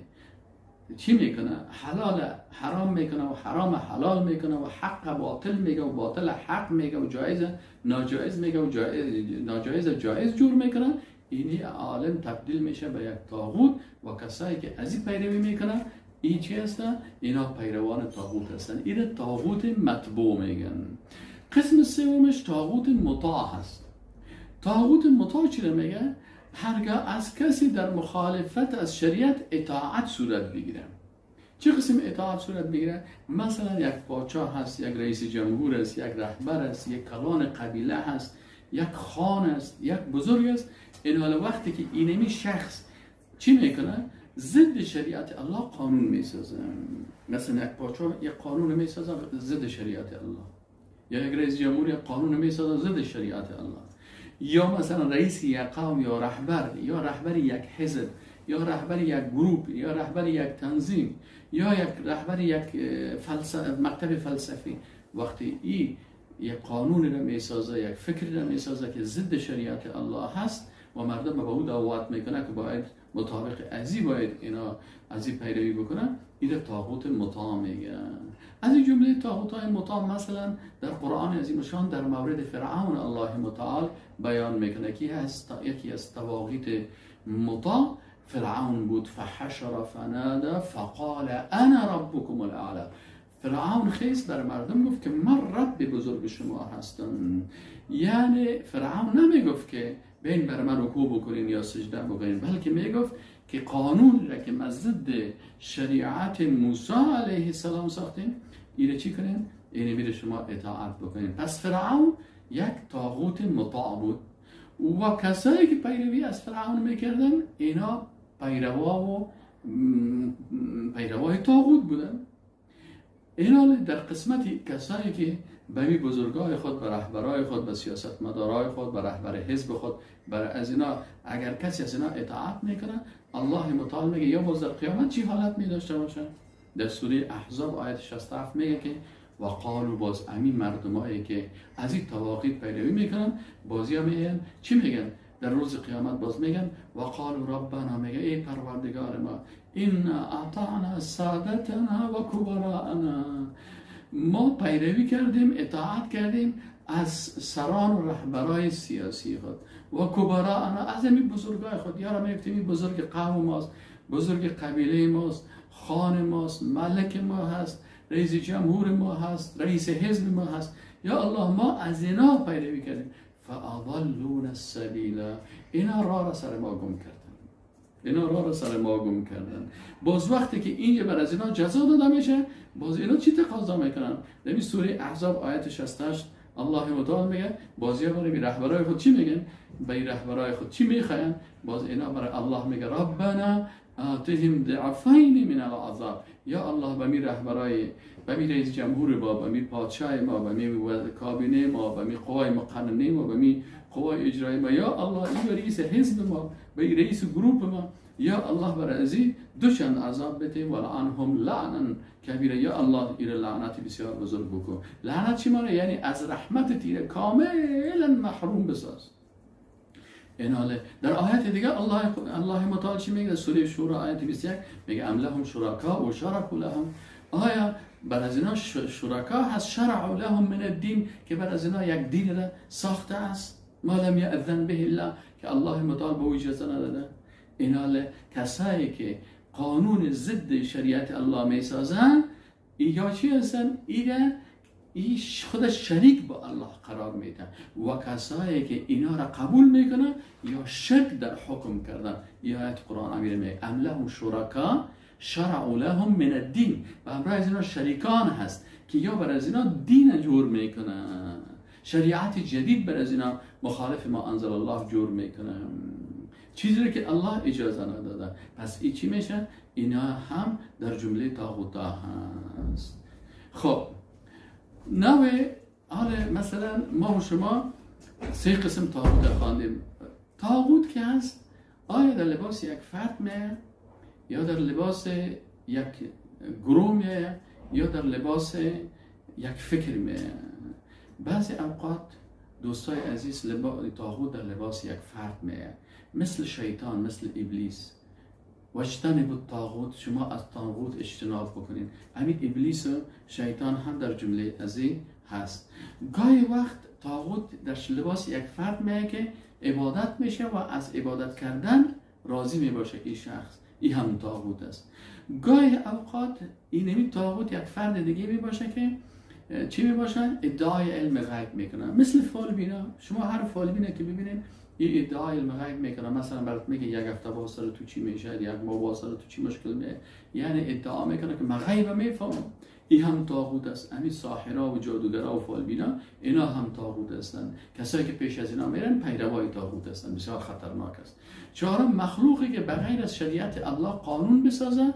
چی میکنه؟ حلال حرام میکنه و حرام حلال میکنه و حق باطل میگه و باطل حق میگه و جایز ناجایز میگه و جایز ناجایز جایز جور میکنه، اینی عالم تبدیل میشه به یک طاغوت و کسایی که از این پیروی میکنن این چی هستن؟ اینا پیروان طاغوت هستن. این طاغوت متبوع میگن. قسم سومش طاغوت مطاع هست. طاغوت مطاع چی میگه؟ هرگاه از کسی در مخالفت از شریعت اطاعت صورت بگیره. چه قسم اطاعت صورت بگیره؟ مثلا یک پادشاه هست، یک رئیس جمهور است، یک رهبر است، یک کلان قبیله هست، یک خان است، یک بزرگ است. این حال وقتی که اینمی شخص چی میکنه؟ ضد شریعت الله قانون میسازه. مثلا یک پادشاه یک قانون میسازه ضد شریعت الله، یا یک رئیس جمهور یک قانون میسازه ضد شریعت الله، یا مثلا رئیس یک قوم یا رهبر، یا رهبر یک حزب، یا رهبر یک گروپ، یا رهبر یک تنظیم، یا یک رهبر یک مکتب فلسفی، وقتی ای یک قانون را میسازه، یک فکر را میسازه که ضد شریعت الله هست و مردم به او دعوت میکنه که باید مطابق ازی باید اینا ازی پیروی بکنن، این طاغوت مطاع میگن. از این جمله طاغوت های مطاع مثلا در قرآن عظیم شان در مورد فرعون الله متعال بیان میکنه که یکی از طواغیت مطاع فرعون بود. فحشر فنادى فقال انا ربكم الاعلى. فرعون خیز بر مردم گفت که من رب بزرگ شما هستم. یعنی فرعون نمیگفت که بین بر من رکوع بکنین یا سجده بکنین، بلکه میگفت که قانون را که ما ضد شریعت موسی علیه السلام ساختیم ایره چی کنین؟ اینه میره شما اطاعت بکنین. پس فرعون یک طاغوت مطاع بود و کسایی که پیروی از فرعون میکردن اینا پیروای طاغوت بودن. اینا در قسمت کسایی که به بزرگای خود، به رهبرای خود، به سیاستمدارای خود، به رهبر حزب خود، بر از اینا اگر کسی از اینا اطاعت میکنه، الله متعال میگه یا باز در قیامت چی حالت می داشته باشه؟ در سوره احزاب آیت 67 میگه که و قالو، باز امین مردمایی که از این طواغیت پیروی میکنن بازی ها میگن چی میگن؟ در روز قیامت باز میگن و قالو ربنا، میگه ای پروردگار ما، انا اطعنا سادتنا و کبراءنا، ما پیروی کردیم، اطاعت کردیم از سران و رهبرای سیاسی خود و کبراءنا، از این بزرگای خود. یارا میگفتیم این بزرگ قوم ماست، بزرگ قبیله ماست، خان ماست، ملک ما هست، رئیس جمهور ما هست، رئیس حزب ما هست. یا الله ما از اینا پیروی کردیم. فاضلون السبیل، اینا راه را سر ما گم کردن، اینا راه را سر ما گم کردن. باز وقتی که اینجا بر از اینا جزا داده میشه، باز اینا چی تقاضا میکنن؟ در این سوره احزاب آیت 68 الله متعال میگه بازی برای رهبرای خود چی میگن؟ به رهبرای خود چی میخواین؟ باز اینا برای الله میگه ربنا آتهم ضعفین من العذاب. یا الله به می رهبرای، به می رئیس جمهور ما، به می پادشاه ما، به می کابینه ما، به می قوای مقننه ما، به می قوای اجرایی ما، یا الله این رئیس حزب ما، به رئیس گروپ ما، یا الله برای ازی دو چند عذاب بده. ولعنهم لعنا کبیره، یا الله ایره لعنت بسیار بزرگ بکن. لعنت چی معنی؟ یعنی از رحمت تیره کاملا محروم بساز. ایناله در آیت دیگه الله متعال چی میگه؟ سوره شورا آیت 21 میگه ام لهم شرکا و شرکوا لهم، آیا بر از اینا شرکا هست؟ شرعوا لهم من الدین، که بر از اینا یک دین را ساخته است، ما لم یأذن به الله، که الله متعال به او اجازه نداده. ایناله کسایی که قانون ضد شریعت الله میسازن یا چی هستن؟ ایره ای خودش شریک با الله قرار میده و کسایی که اینا را قبول میکنن یا شرک در حکم کردن. یا آیت قرآن امیر میگه ام لهم شرکا شرعوا لهم من الدین، و همراه از اینا شریکان هست که یا بر از اینا دین جور میکنن، شریعت جدید بر از اینا مخالف ما انزل الله جور میکنن، چیزی که الله اجازه نداده. پس ای چی میشه؟ اینا هم در جمله طاغوت هست. خب نوع حالا مثلا ما و شما سه قسم طاغوت خواندیم. طاغوت که هست آیا در لباس یک فرد میه، یا در لباس یک گروه میه، یا در لباس یک فکر میه؟ بعضی اوقات دوستای عزیز طاغوت در لباس یک فرد میه، مثل شیطان، مثل ابلیس. واجتنبوا الطاغوت، شما از طاغوت اجتناب بکنین. همین ابلیس و شیطان هم در جمله ازی هست. گاهی وقت طاغوت در لباس یک فرد میه که عبادت میشه و از عبادت کردن راضی میباشه این شخص، این هم طاغوت است. گاهی اوقات این طاغوت یک فرد دیگه میباشه که چی میباشن؟ ادعای علم غیب میکنن، مثل فالبینا. شما هر فالبینا که ببینین این ادعای علم غیب میکنه، مثلا برات میگه یک هفته با سر تو چی میشه، یک ماه با سر تو چی مشکل میه، یعنی ادعا میکنه که من غیب میفهمم. این هم طاغوت است. همین ساحرا و جادوگرا و فالبینا اینا هم طاغوت هستند. کسایی که پیش از اینا میرن پیروای طاغوت هستند، بسیار خطرناک است. چهارم، مخلوقی که بغیر از شریعت الله قانون بسازه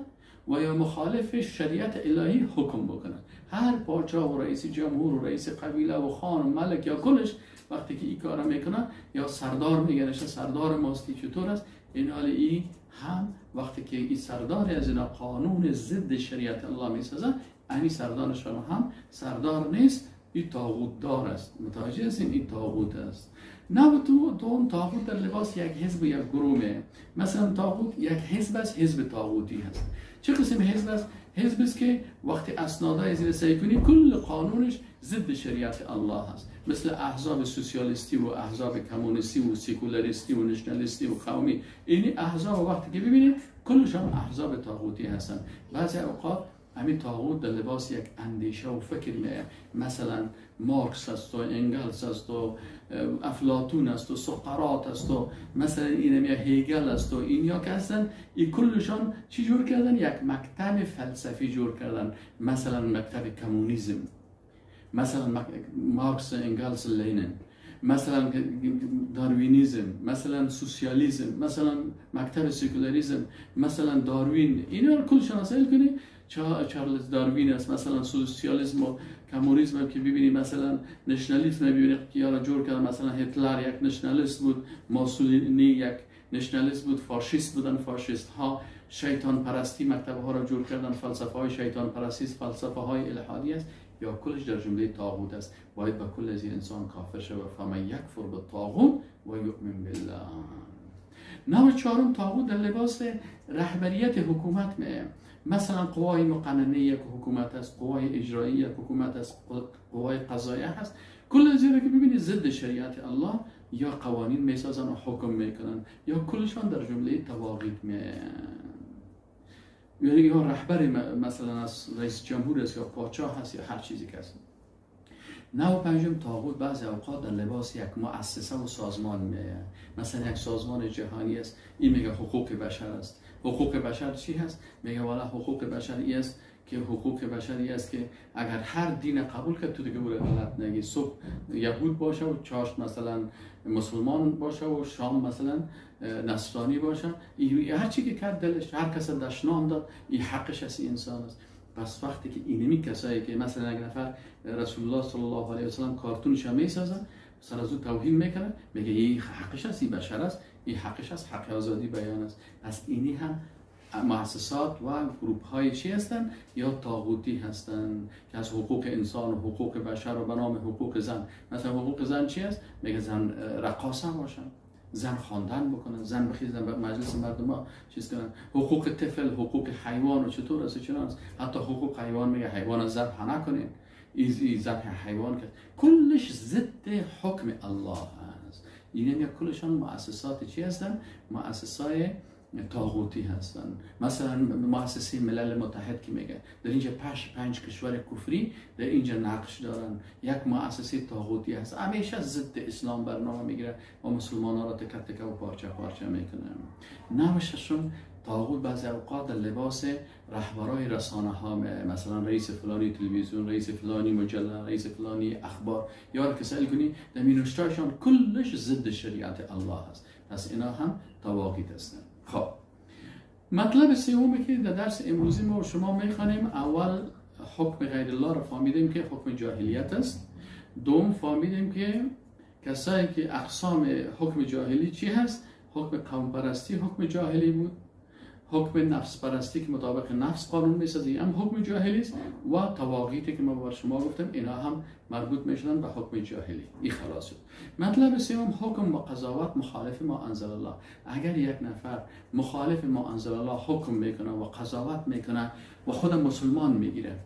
و یا مخالف شریعت الهی حکم بکنه. هر پادشاه و رئیس جمهور و رئیس قبیله و خان و ملک یا کلش وقتی که این کارا میکنه یا سردار میگنش سردار ماستی چطور است، این حال ای هم وقتی که این سردار از اینا قانون ضد شریعت الله میسازه، همین سردارشان هم سردار نیست، این طاغوت دار است. متوجه هستین؟ این طاغوت است. نه تو اون طاغوت در لباس یک حزب و یک گروه. مثلا طاغوت یک حزب است، حزب طاغوتی هست. چه قسم حزب است؟ حزب است که وقتی اسنادای زیر سعی کنی کل قانونش ضد شریعت الله هست، مثل احزاب سوسیالیستی و احزاب کمونیستی و سکولاریستی و نشنالیستی و قومی. این احزاب وقتی که ببینید کلشان احزاب طاغوتی هستند. بعضی اوقات همین طاغوت در لباس یک اندیشه و فکر میه، مثلا مارکس است و انگلس است و افلاطون است و سقراط است و مثلا اینم یا هگل است و این یا که هستن، این کلشان چی جور کردن؟ یک مکتب فلسفی جور کردن، مثلا مکتب کمونیسم، مثلا مارکس، انگلس، لنین، مثلا داروینیزم، مثلا سوسیالیسم، مثلا مکتب سکولاریسم، مثلا داروین. اینا رو کلشان اصل کنی چارلز داروین است. مثلا سوسیالیسم و کمونیسم که ببینی، مثلا نشنالیسم ببینی که یارا جور کرد، مثلا هیتلر یک نشنالیست بود، موسولینی یک نشنالیست بود، فاشیست بودن. فاشیست ها شیطان پرستی مکتب ها را جور کردن، فلسفه های شیطان پرستی، فلسفه های الحادی است یا کلش در جمله طاغوت است. باید با کل از این انسان کافر شود. فمن یکفر بالطاغوت و یؤمن بالله. نوع چهارم، طاغوت در لباس رهبریت حکومت میه. مثلا قوای مقننه یک حکومت است، قوای اجرایی یک حکومت است، قوای قضاییه هست. کل از اینا که ببینید ضد شریعت الله یا قوانین میسازن و حکم میکنن یا کلشان در جمله طواغیت میه. یعنی یا رهبر مثلا از رئیس جمهور است یا پادشاه هست یا هر چیزی که هست. نوع پنجم، طاغوت بعضی اوقات در لباس یک مؤسسه و سازمان میه. مثلا یک سازمان جهانی است، این میگه حقوق بشر است. حقوق بشر چی هست؟ میگه والا حقوق بشر ای است که حقوق بشری است که اگر هر دین قبول کرد تو دیگه او غلط نگی. صبح یهود باشه و چاشت مثلا مسلمان باشه و شام مثلا نصرانی باشه، هر چی که کرد دلش، هر کس دشنام داد، این حقش است، انسان است. پس وقتی که اینمی کسایی که مثلا یک نفر رسول الله صلی الله علیه و سلم کارتونش میسازن، سر از او توهین میکنه، میگه این حقش است، این بشر است، این حقش است، حق آزادی بیان است. پس اینی هم مؤسسات و گروپ های چی هستند؟ یا طاغوتی هستند که از حقوق انسان و حقوق بشر و به نام حقوق زن. مثلا حقوق زن چی است؟ میگه زن رقاصه باشن، زن خواندن بکنن، زن بخیزن به مجلس مردم ها چیز کنن. حقوق طفل، حقوق حیوان و چطور است چنان است. حتی حقوق حیوان میگه حیوان ذبح نکنین، این ذبح حیوان که کلش ضد حکم الله است. اینا کلشان مؤسسات چی هستن؟ مؤسسای طاغوتی هستن. مثلا مؤسسه ملل متحد که میگه در اینجا پنج کشور کفری در اینجا نقش دارن، یک مؤسسه طاغوتی هست، همیشه ضد اسلام برنامه میگیره و مسلمان ها را تکه تکه و پارچه پارچه میکنه. نوع ششم، طاغوت بعضی اوقات در لباس رهبرای رسانه ها، مثلا رئیس فلانی تلویزیون، رئیس فلانی مجله، رئیس فلانی اخبار، یا که سأل کنی در مینوشتایشان کلش ضد شریعت الله هست. پس اینا هم طواغیت هستند. خب، مطلب سومی که در درس امروزی ما و شما میخوانیم، اول حکم غیر الله را فهمیدیم که حکم جاهلیت است. دوم فهمیدیم که کسایی که اقسام حکم جاهلی چی هست؟ حکم قوم پرستی حکم جاهلی بود، حکم نفس پرستی که مطابق نفس قانون میسازی هم حکم جاهلی است، و طواغیتی که ما بر شما گفتم اینا هم مربوط میشدن به حکم جاهلی. این خلاص شد. مطلب سوم، حکم و قضاوت مخالف ما انزل الله. اگر یک نفر مخالف ما انزل الله حکم میکنه و قضاوت میکنه و خود مسلمان میگیره،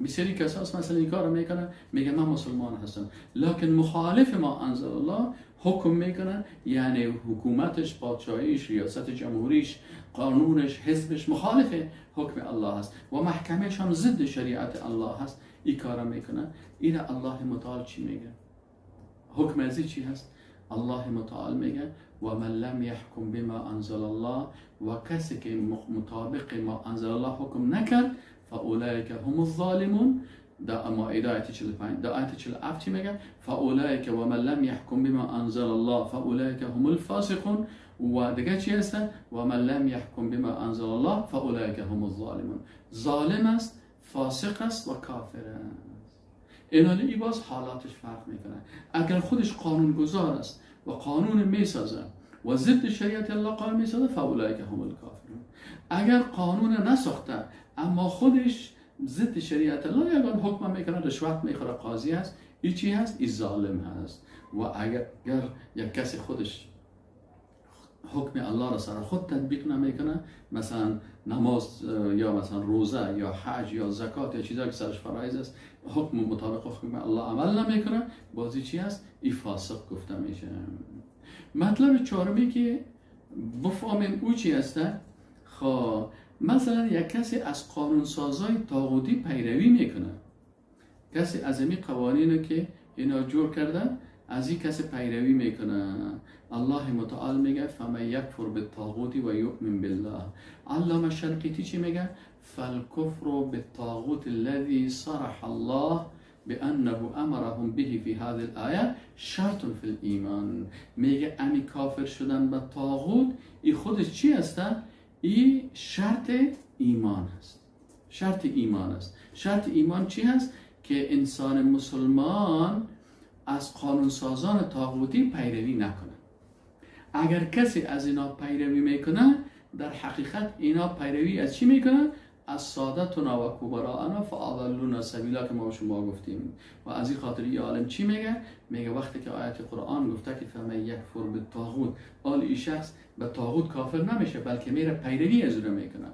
بسیاری کساس مثلا این کارو میکنه، میگه من مسلمان هستم، لکن مخالف ما انزل الله حکم میکنه، یعنی حکومتش، پادشاهیش، ریاست جمهوریش، قانونش، حزبش مخالف حکم الله است و محکمهش هم ضد شریعت الله هست. این کارا میکنه. این الله متعال چی میگه؟ حکم ازی چی هست؟ الله متعال میگه و من لم یحکم بما انزل الله، و کسی که مطابق ما انزل الله حکم نکرد فاولئک هم الظالمون. در مائده آیت 45. در آیت 47 چی میگه؟ فاولئک و من لم یحکم بما انزل الله فاولئک هم الفاسقون. و دیگه چی هست؟ و من لم یحکم بما انزل الله فاولئک هم الظالمون. ظالم است، فاسق است و کافر است. اینالی ای باز حالاتش فرق میکنه. اگر خودش قانونگذار است و قانون میسازه و ضد شریعت الله قانون میسازه فاولئک هم الکافرون. اگر قانون نساخته اما خودش ضد شریعت الله یگان حکم میکنه، رشوت میخوره، قاضی هست، ای چی هست؟ ای ظالم هست. و اگر یک کسی خودش حکم الله را سر خود تطبیق نمیکنه، مثلا نماز یا مثلا روزه یا حج یا زکات یا چیزایی که سرش فرایض است، حکم مطابق حکم الله عمل نمیکنه، بازی چی هست؟ ای فاسق گفته میشه. مطلب چهارمی که بفهمیم او چی هسته؟ خب مثلا یک کسی از قانون سازای طاغوتی پیروی میکنه، کسی از این قوانین که اینا جور کردن از این کسی پیروی میکنه. الله متعال میگه فمن یکفر بالطاغوت و یؤمن بالله. علامه شنقیطی چی میگه؟ فالکفر بالطاغوت الذي صرح الله بانه امرهم به في هذه الآیه شرط فی الایمان. میگه امی کافر شدن به طاغوت ای خودش چی هسته؟ ای شرط ایمان هست. شرط ایمان است. شرط ایمان چی هست؟ که انسان مسلمان از قانون سازان طاغوتی پیروی نکنه. اگر کسی از اینا پیروی میکنه، در حقیقت اینا پیروی از چی میکنه؟ از سادتنا و کبراءنا فاضلونا سبیلا که ما شما گفتیم. و از این خاطر این عالم چی میگه؟ میگه وقتی که آیت قرآن گفته که فمن یکفر بالطاغوت، آل این شخص به طاغوت کافر نمیشه، بلکه میره پیروی از او میکنه،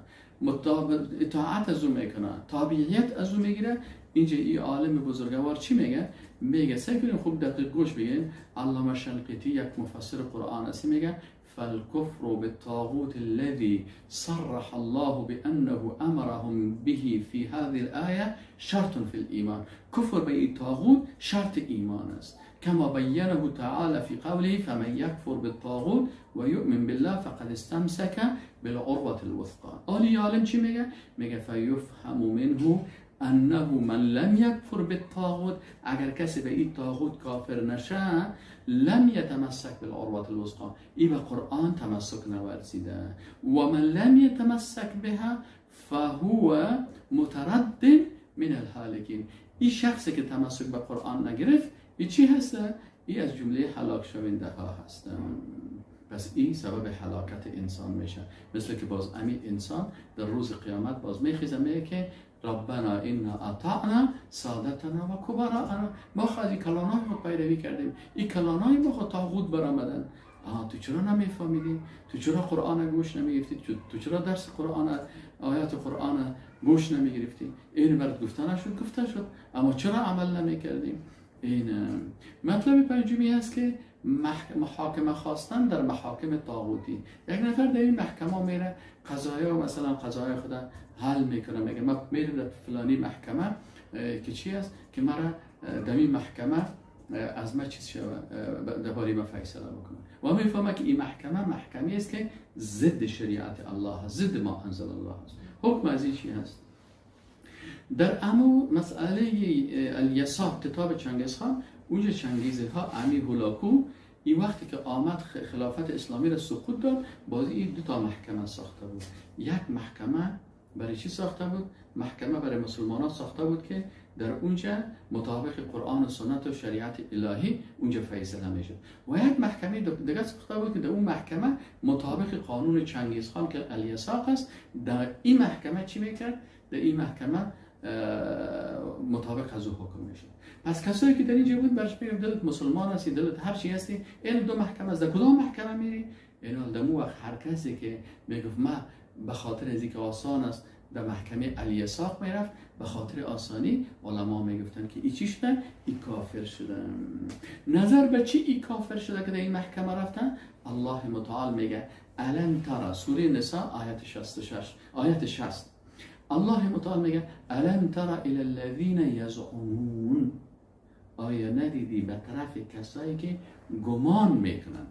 اطاعت از او میکنه، تابعیت از او میگیره. اینجا این عالم بزرگوار چی میگه؟ میگه سعی کنیم خوب دقیق گوش بگیریم. علامه شنقیطی یک مفسر قرآن است، میگه فالكفر بالطاغوت الذي صرح الله بأنه أمرهم به في هذه الآية شرط في الإيمان. كفر بالطاغوت شرط إيمان است. كما بينه تعالى في قوله فمن يكفر بالطاغوت ويؤمن بالله فقد استمسك بالعروة الوثقى. آلی عالم چی میگه؟ میگه فيفهم منه انه من لم یکفر بالطاغوت، اگر کسی به این طاغوت کافر نشه، لم یتمسک بالعروة الوثقى، ای به قرآن تمسک نورزیده. و من لم یتمسک بها فهو مترد من الهالکین. این شخصی که تمسک به قرآن نگرفت، ای چی هسته؟ ای از جمله هلاک شونده ها هسته. پس این سبب هلاکت انسان میشه. مثل که باز امی انسان در روز قیامت باز میخیزه میگه که ربنا انا اطعنا سادتنا و کبراءنا، ما خود این کلانای خود پیروی کردیم، این کلانای ما خود طاغوت برآمدن. تو چرا نمیفهمیدی؟ تو چرا قرآن گوش نمیگرفتی؟ تو چرا درس قرآن، آیات قرآن گوش نمیگرفتی؟ این برات گفته نشد، گفته شد، اما چرا عمل نمیکردیم؟ این مطلب پنجمی هست که محاکمه خواستن در محاکم طاغوتی. یک نفر در این محکمه میره قضایا، مثلا قضایا خود حل میکنه، میگه من میرم در فلانی محکمه که چی است که مرا در این محکمه از ما چیز شوه درباره ما فیصله بکنه. و میفهمه که این محکمه محکمه است که ضد شریعت الله است، ضد ما انزل الله است. حکم از این چی هست؟ در امو مسئله الیسا کتاب چنگیز خان، اونجا چنگیز ها امی هولاکو این وقتی که آمد خلافت اسلامی را سقوط داد، بازی این دو تا محکمه ساخته بود. یک محکمه برای چی ساخته بود؟ محکمه برای مسلمانان ساخته بود که در اونجا مطابق قرآن و سنت و شریعت الهی اونجا فیصله میشد. و یک محکمه دیگه ساخته بود که در اون محکمه مطابق قانون چنگیز خان که الیساق است، در این محکمه چی میکرد؟ در این محکمه مطابق از او حکم میشه. پس کسایی که در اینجا بود برش میگم دلت مسلمان هستی، دلت هر چی هستی، این دو محکمه است، در کدام محکمه میری؟ این دمو وقت هر کسی که میگفت ما به خاطر از اینکه آسان است در محکمه الیساق میرفت، به خاطر آسانی علما میگفتن که ای چی شده؟ ای کافر شده. نظر به چی ای کافر شده که در این محکمه رفتن؟ الله متعال میگه الم ترى، سوره نساء آیت 66، آیت 60، الله متعال میگه الم تر الی الذین یزعمون، آیا ندیدی به طرف کسایی که گمان میکنن؟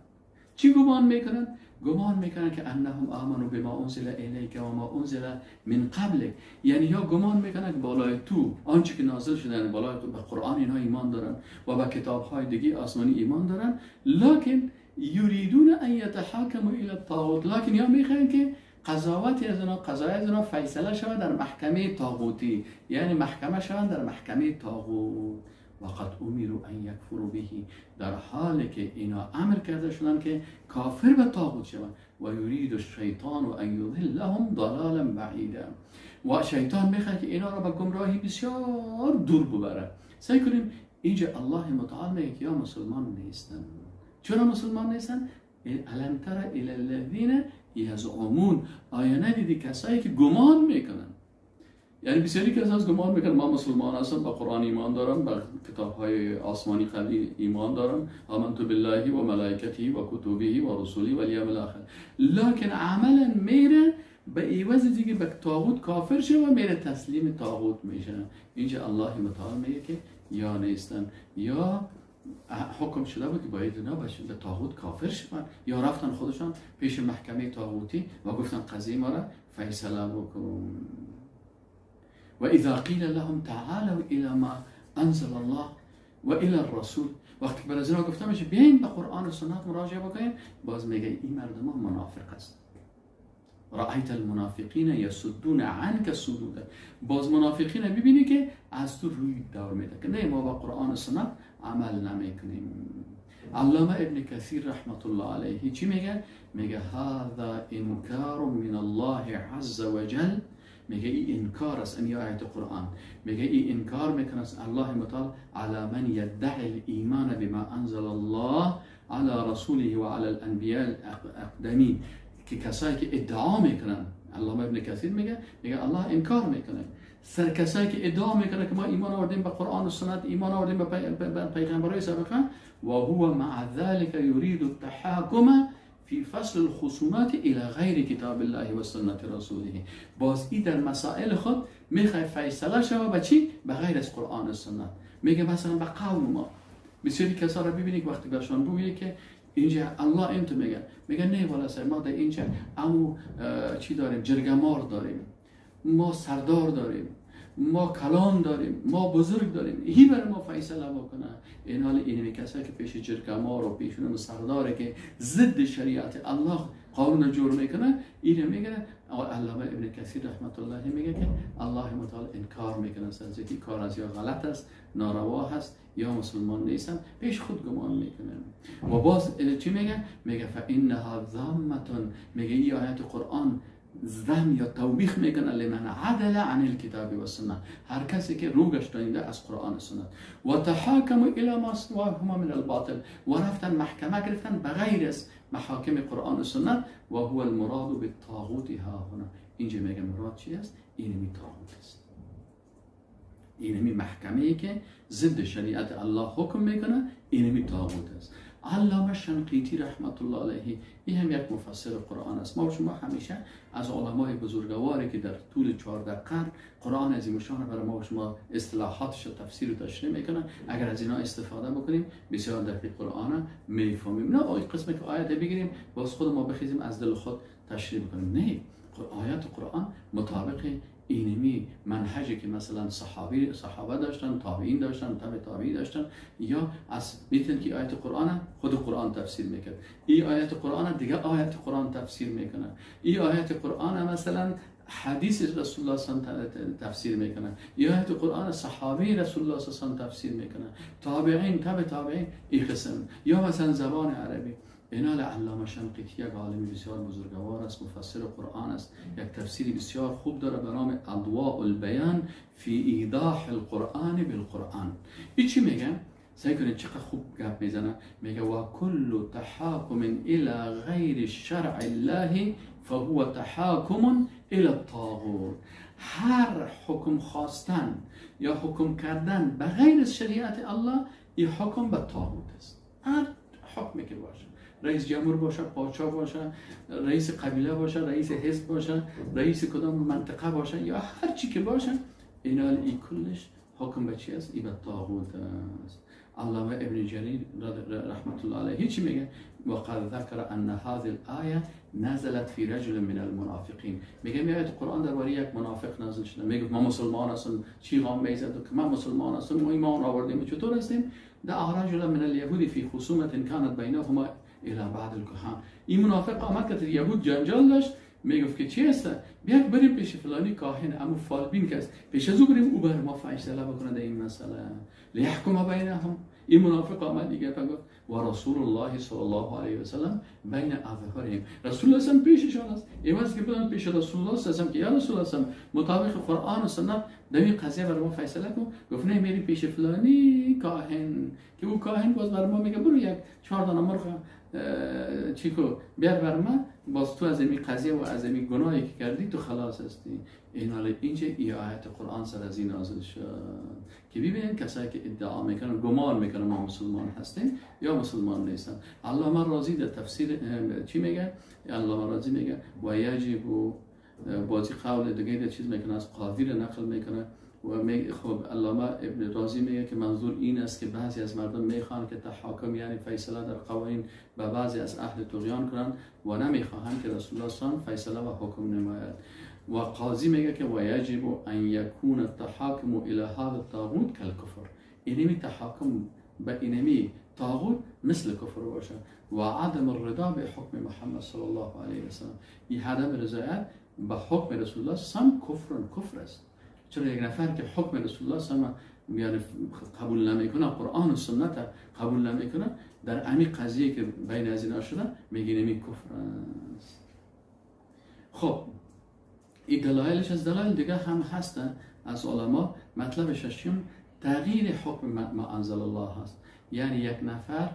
چی گمان میکنن؟ گمان میکنن که انهم آمنوا بما انزل الیک و ما انزل من قبلک، یعنی یا گمان میکنن که بالای تو آنچه که نازل شده، یعنی بالای تو به قرآن اینها ایمان دارن و به کتاب های دیگه آسمانی ایمان دارن، لکن یریدون ان یتحاکموا الی الطاغوت، لکن یا میخوان که قضاوت از اینا، قضای از اینا فیصله شود در محکمه طاغوتی، یعنی محکمه شوند در محکمه طاغوت. وقد امروا ان یکفروا به، در حالی که اینا امر کرده شدن که کافر به طاغوت شوند. و یرید الشیطان ان یضلهم ضلالا بعیدا، و شیطان میخواد که اینا را به گمراهی بسیار دور ببره. سعی کنیم اینجا الله متعال میگه که یا مسلمان نیستن. چرا مسلمان نیستن؟ الم تر الی الذین یزعمون، آیا ندیدی کسایی که گمان میکنن؟ یعنی بسیاری کسا از گمان میکنن ما مسلمان هستم، با قرآن ایمان دارم، با کتاب های آسمانی قبلی ایمان دارم، آمنت بالله و ملائکته و کتبه و رسوله و الیوم الاخر، لکن عملا میره به عوض دیگه به طاغوت کافر شه و میره تسلیم طاغوت میشه. اینجا الله متعال میگه که یا نیستن، یا حکم شده بود که باید اینا به طاغوت کافر شدن، یا رفتن خودشان پیش محکمه طاغوتی و گفتن قضیه ما را فیصله بکن. و اذا قیل لهم تعالوا الى ما انزل الله و الى الرسول، وقتی که برای اینا گفته میشه بیاین به قرآن و سنت مراجعه بکنین، باز میگه این مردم ها منافق است. رأیت المنافقین یصدون عنک صدودا، باز منافقین ببینی که از تو روی دور میده که نه ما با قرآن و سنت عمل نمیکنیم. علامه ابن کثیر رحمت الله علیه چی میگه؟ میگه هذا انکار من الله عز وجل، میگه این انکار است، این آیت قرآن میگه این انکار میکنه از الله متعال علی من یدعی الایمان بما انزل الله علی رسوله و علی الانبیاء الاقدمین، که کسایی که ادعا میکنن، علامه ابن کثیر میگه الله انکار میکنه سر کسایی که ادعا میکنه که ما ایمان آوردیم به قرآن و سنت، ایمان آوردیم به پیغمبرای سابقه، و هو مع ذلك یرید التحاکم فی فصل الخصومات الى غیر کتاب الله و سنت رسوله. باز ای در مسائل خود میخوای فیصله شوه به چی؟ به غیر از قرآن و سنت. میگه مثلا به قوم ما بسیاری کسا را ببینید وقتی برشان بگویی که اینجا الله این تو میگه نه والا سر ما در اینجا امو چی داریم، جرگمار داریم، ما سردار داریم، ما کلان داریم، ما بزرگ داریم، هی برای ما فیصله بکنه. این حال اینمی کسایی که پیش جرگمار و پیش اونم سرداره که ضد شریعت الله قانون جور میکنه، اینو میگه علامه ابن کثیر رحمت الله میگه که الله متعال انکار میکنه از اینکه کار از یا غلط است، ناروا هست، یا مسلمان نیستن، پیش خود گمان میکنه. و باز چی میگه؟ میگه فانها ذمه، میگه این آیت قرآن ذم یا توبیخ میکنه لمن عدل عن الکتاب و سنت، هر کسی که رو گشتانیده از قرآن و سنت، و تحاکم الی ما سواهما من الباطل، و رفتن محکمه گرفتن بغیر از محاکم قرآن و سنت، و هو المراد بالطاغوت ها هنا. اینجا میگه مراد چی است؟ اینمی طاغوت است، اینمی محکمه ای که ضد شریعت الله حکم میکنه، اینمی طاغوت است. علامه شنقیطی رحمت الله علیه، این هم یک مفسر قرآن است. ما و شما همیشه از علمای بزرگواری که در طول 14 قرن قرآن عظیم الشان برای ما و شما اصطلاحاتش و تفسیر و تشریح میکنه، اگر از اینا استفاده بکنیم بسیار دقیق قرآن میفهمیم. نه این قسمه که آیت بگیریم باز خود ما بخیزیم از دل خود تشریح بکنیم، نه، آیات قرآن مطابق اینمی منهجی که مثلا صحابه داشتن، تابعین داشتن، تابع تابعین داشتن، یا از میتونن که آیت قرآن خود قرآن تفسیر میکرد، این آیت قرآن دیگه آیت قرآن تفسیر میکنه، این آیت قرآن مثلا حدیث رسول الله صلی الله علیه و تفسیر میکنه، این آیت قرآن صحابه رسول الله صلی الله علیه و تفسیر میکنه، تابعین، تابع تابعین، این قسم، یا مثلا زبان عربی. اینا علامه شنقیطی یک عالم بسیار بزرگوار است، مفسر قرآن است، یک تفسیری بسیار خوب داره به نام اضواء البیان فی ایضاح القرآن بالقرآن. این چی میگه؟ سعی کنید چقدر خوب گپ میزنه. میگه و کل تحاکم الى غیر شرع الله فهو تحاکم الى الطاغوت. هر حکم خواستن یا حکم کردن به غیر از شریعت الله، این حکم به طاغوت است. هر حکمی که باشه، رئیس جمهور باشه، پادشاه باشه، رئیس قبیله باشه، رئیس حزب باشه، رئیس کدام منطقه باشه، یا هر چی که باشه، اینا ای کلش حکم به چی است؟ ای به طاغوت است. علامه ابن جریر رحمت الله علیه چی میگه؟ وقد ذکر ان هذه الآیه نزلت فی رجل من المنافقین. میگه میاد قرآن درباره یک منافق نازل شده، میگه ما مسلمان هستیم، چی غام میزد که ما مسلمان هستیم، ما ایمان آوردیم، چطور هستیم؟ دعا رجل من اليهود فی خصومت كانت بینهما الى بعض الكهان. این منافق آمد که یهود جنجال داشت، میگفت که چی هست؟ بیا بریم پیش فلانی کاهن، امو فالبین که است، پیش از او بریم او بر ما فیصله بکنه در این مسئله. لیحکم بینهم. این منافق آمد دیگه گفت و رسول الله صلی الله علیه و سلم بین اظهارهم، رسول الله صلی پیششان است. ایواز که بدن پیش رسول الله صلی الله علیه و که یا رسول الله صلی مطابق قرآن و سنت در این قضیه بر ما فیصله کن. گفت نه، میری پیش فلانی کاهن که او کاهن باز بر ما میگه برو یک 4 دانه مرغ چیکو بیار بر ما، باز تو از این قضیه و از این گناهی که کردی تو خلاص هستی. این حال اینجا ای آیت قرآن سر از این نازل شد که ببینید کسایی که ادعا میکنن، گمان میکنن ما مسلمان هستیم یا مسلمان نیستن. علامه رازی در تفسیر چی میگه؟ علامه رازی میگه و یجب، بازی قول دیگه در چیز میکنه، از قاضی رو نقل میکنه و خب علامه ابن رازی میگه که منظور این است که بعضی از مردم میخوان که تحاکم یعنی فیصله در قوانین به بعضی از اهل طغیان کنند و نمیخواهند که رسول الله صلی الله علیه و فیصله و حکم نماید. و قاضی میگه که و یجب ان یکون التحاکم الى هذا الطاغوت کالکفر، اینمی تحاکم به اینمی طاغوت مثل کفر باشه. و عدم الرضا به حکم محمد صلی الله علیه و سلم، این عدم رضایت به حکم رسول الله صلی کفر کفر است. چرا یک نفر که حکم رسول الله صلی یعنی قبول نمیکنه، قرآن و سنت قبول نمیکنه، در امی قضیه که بین از اینا شده میگه نمی کفر است. خب این دلایلش از دلایل دیگه هم هستن از علما. مطلب ششم تغییر حکم ما انزل الله هست، یعنی یک نفر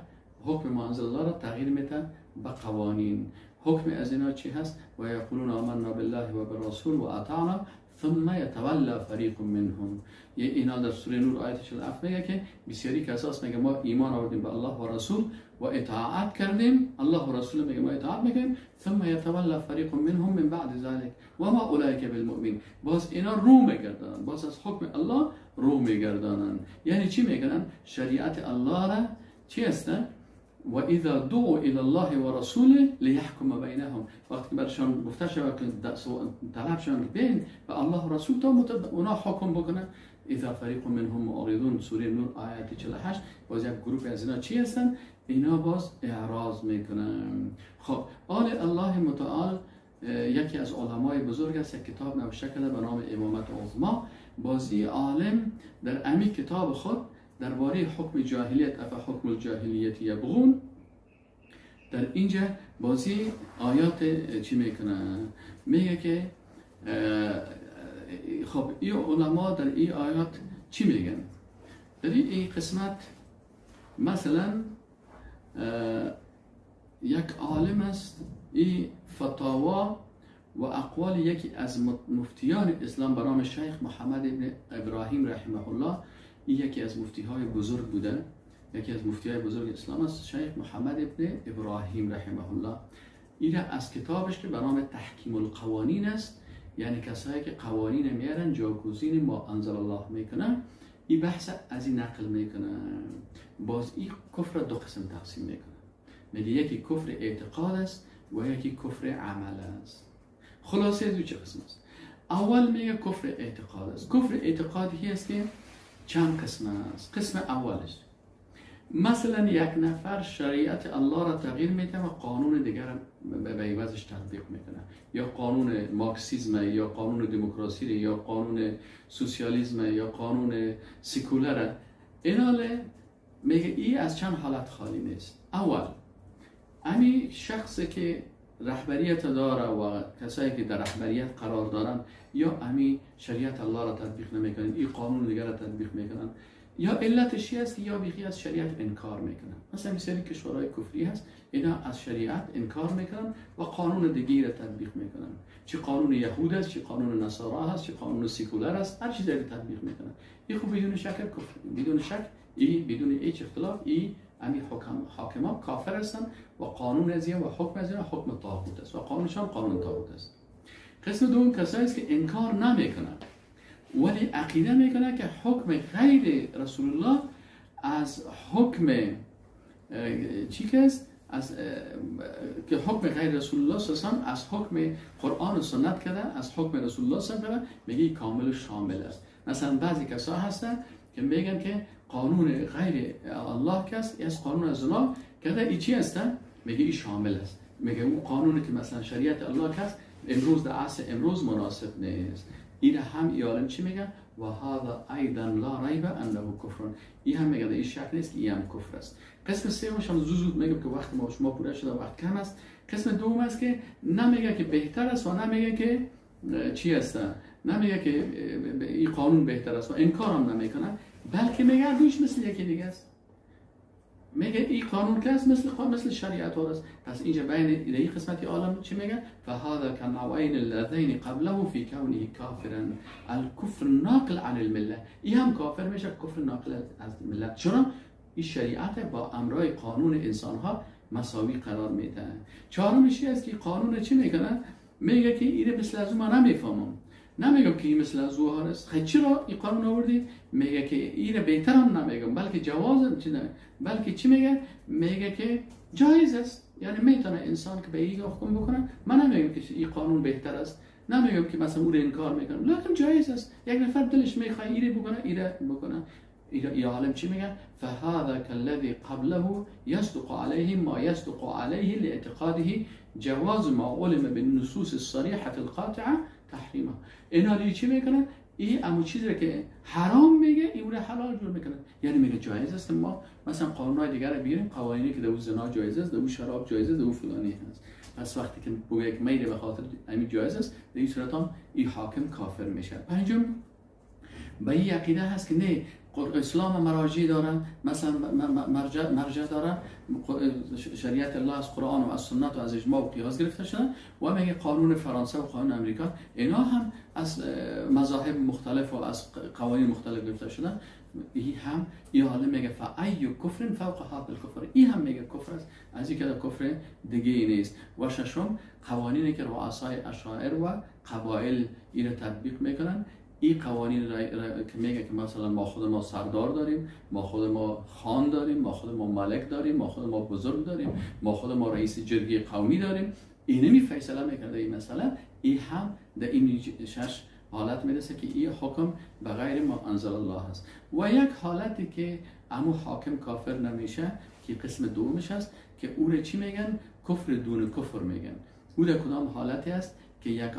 حکم ما انزل الله را تغییر میده به قوانین. حکم از اینا چی هست؟ و یقولون آمنا بالله و بالرسول و اطعنا ثم یتولى فریق منهم. اینا در سوره نور آیت 47 میگه که بسیاری کساس میگه ما ایمان آوردیم به الله و رسول و اطاعت کردیم، الله و رسول میگه ما اطاعت میکنیم، ثم یتولى فریق منهم من بعد ذلك و ما اولئک بالمؤمن. باز اینا رو میگردانن، باز از حکم الله رو میگردانن. یعنی چی میگن؟ شریعت الله را چی هست؟ و اذا دعوا الى الله و رسوله لیحکم بینهم. وقتی برشان گفته شود که طلب شوند که بین به الله و رسول تا اونا حکم بکنن، اذا فریق منهم معرضون، سوره نور آیت 48. باز یک گروه از اینا چی هستن؟ اینا باز اعراض میکنن. خب آل الله متعال یکی از علمای بزرگ است، یک کتاب نوشته کرده به نام امامت عظما. بازی عالم در امی کتاب خود درباره حکم جاهلیت، اف حکم الجاهلیت یبغون، در اینجا بازی آیات چی میکنه؟ میگه که خب این علما در این آیات چی میگن؟ در این قسمت مثلا یک عالم است، این فتاوا و اقوال یکی از مفتیان اسلام به نام شیخ محمد ابن ابراهیم رحمه الله، این یکی از مفتی های بزرگ بوده، یکی از مفتی های بزرگ اسلام است، شیخ محمد ابن ابراهیم رحمه الله. این از کتابش که به نام تحکیم القوانین است، یعنی کسایی که قوانین میارن جاگزین ما انزل الله میکنن، این بحث از این نقل میکنه. باز این کفر دو قسم تقسیم میکنه، میگه یکی کفر اعتقاد است و یکی کفر عمل است. خلاصه دو چه قسم است؟ اول میگه کفر اعتقاد است. کفر اعتقادی است که چند قسم است. قسم اولش مثلا یک نفر شریعت الله را تغییر میده و قانون دیگر به عوضش تطبیق میکنه، یا قانون مارکسیسم یا قانون دموکراسی یا قانون سوسیالیسم یا قانون سکولر. ایناله میگه ای از چند حالت خالی نیست. اول امی شخصی که رهبریت داره و کسایی که در رهبریت قرار دارن یا امی شریعت الله را تطبیق نمیکنن، این قانون دیگر را تطبیق میکنن، یا علتش است یا بیخی از شریعت انکار میکنن. مثلا سری کشورهای کفری هست، اینا از شریعت انکار میکنن و قانون دیگه را تطبیق میکنن، چه قانون یهود است، چه قانون نصارا هست، چه قانون سکولر است، هر چیزی را تطبیق میکنن. این خوب بدون شک کفر، بدون شک، این بدون هیچ اختلاف، این امی حاکما کافر هستن و قانون از و حکم از حکم طاغوت است و قانونش هم قانون طاغوت است. قسم دوم کسایی است که انکار نمیکنن ولی عقیده میکنه که حکم غیر رسول الله از حکم چی است؟ از که حکم غیر رسول الله صلی الله علیه و از حکم قرآن و سنت کرده، از حکم رسول الله صلی الله علیه و میگه کامل و شامل است. مثلا بعضی کسا هستن که میگن که قانون غیر الله کس از قانون زنا کرده، ای چی هستن؟ میگه ای شامل است. میگه اون قانونی که مثلا شریعت الله کس امروز در عصر امروز مناسب نیست. این هم ایالم چی میگه؟ و هذا ایضا لا ریب انه کفر. این هم میگه این شک نیست که این هم کفر است. قسم سومش هم زود میگم که وقت ما شما پوره شده، وقت کم است. قسم دوم است که نمیگه که بهتر است و نمیگه که چی است، نمیگه که این قانون بهتر است و انکار هم نمیکنه، بلکه میگه دوش مثل یکی دیگه است. میگه این قانون که است مثل شریعت ها است. پس اینجا بین این قسمت عالم چی میگه؟ فهذا كالنوعين اللذين قبله في كونه كافرا الكفر ناقل عن المله. این هم کافر میشه، کفر ناقل از ملت. چرا؟ این شریعت با امرای قانون انسان ها مساوی قرار میده. چهارمش است که قانون چی میکنه؟ میگه که اینه مثل از ما نمیفهمم، نمیگم که این مثل از او هست. خیلی چرا این قانون آوردی؟ میگه که اینه بهتر هم نمیگم، بلکه جواز چی نه، بلکه چی میگه؟ میگه که جایز است. یعنی میتونه انسان که به این حکم بکنه. من نمیگم که این قانون بهتر است، نمیگم که مثلا او رو انکار میکنم، لکن جایز است. یک نفر دلش میخواد اینه بکنه، اینه بکنه. این عالم چی میگه؟ فهذا كالذي قبله يصدق عليه ما يصدق عليه لاعتقاده جواز ما علم بالنصوص الصريحة القاطعة تحریمه. اینا دیگه چی میکنن؟ این امو چیزی که حرام میگه این رو حلال جور میکنن. یعنی میگه جایز است ما مثلا قانونای دیگر رو بیاریم، قوانینی که در زنا جایز است، در شراب جایز است، در فلانی هست. پس وقتی که بگه یک میل به خاطر همین جایز است، در این صورت هم این حاکم کافر میشه. پنجم به این عقیده هست که نه اسلام مراجع دارن، مثلا مرجع دارن، شریعت الله از قرآن و از سنت و از اجماع و قیاس گرفته شده و میگه قانون فرانسه و قانون امریکا اینا هم از مذاهب مختلف و از قوانین مختلف گرفته شده. این هم این حاله میگه فای کفر فوق هذا الکفر، این هم میگه کفر است، از این که کفر دیگه ای نیست. و ششم قوانینی که رؤسای عشایر و قبایل اینو تطبیق میکنن، این قوانین که میگه که مثلا ما خود ما سردار داریم، ما خود ما خان داریم، ما خود ما ملک داریم، ما خود ما بزرگ داریم، ما خود ما رئیس جرگه قومی داریم، اینمی فیصله میکنه این مسئله. این هم در این شش حالت میرسه که این حکم به غیر ما انزل الله هست. و یک حالتی که امو حاکم کافر نمیشه که قسم دومش هست که او رو چی میگن؟ کفر دون کفر میگن. او در کدام حالتی است که یک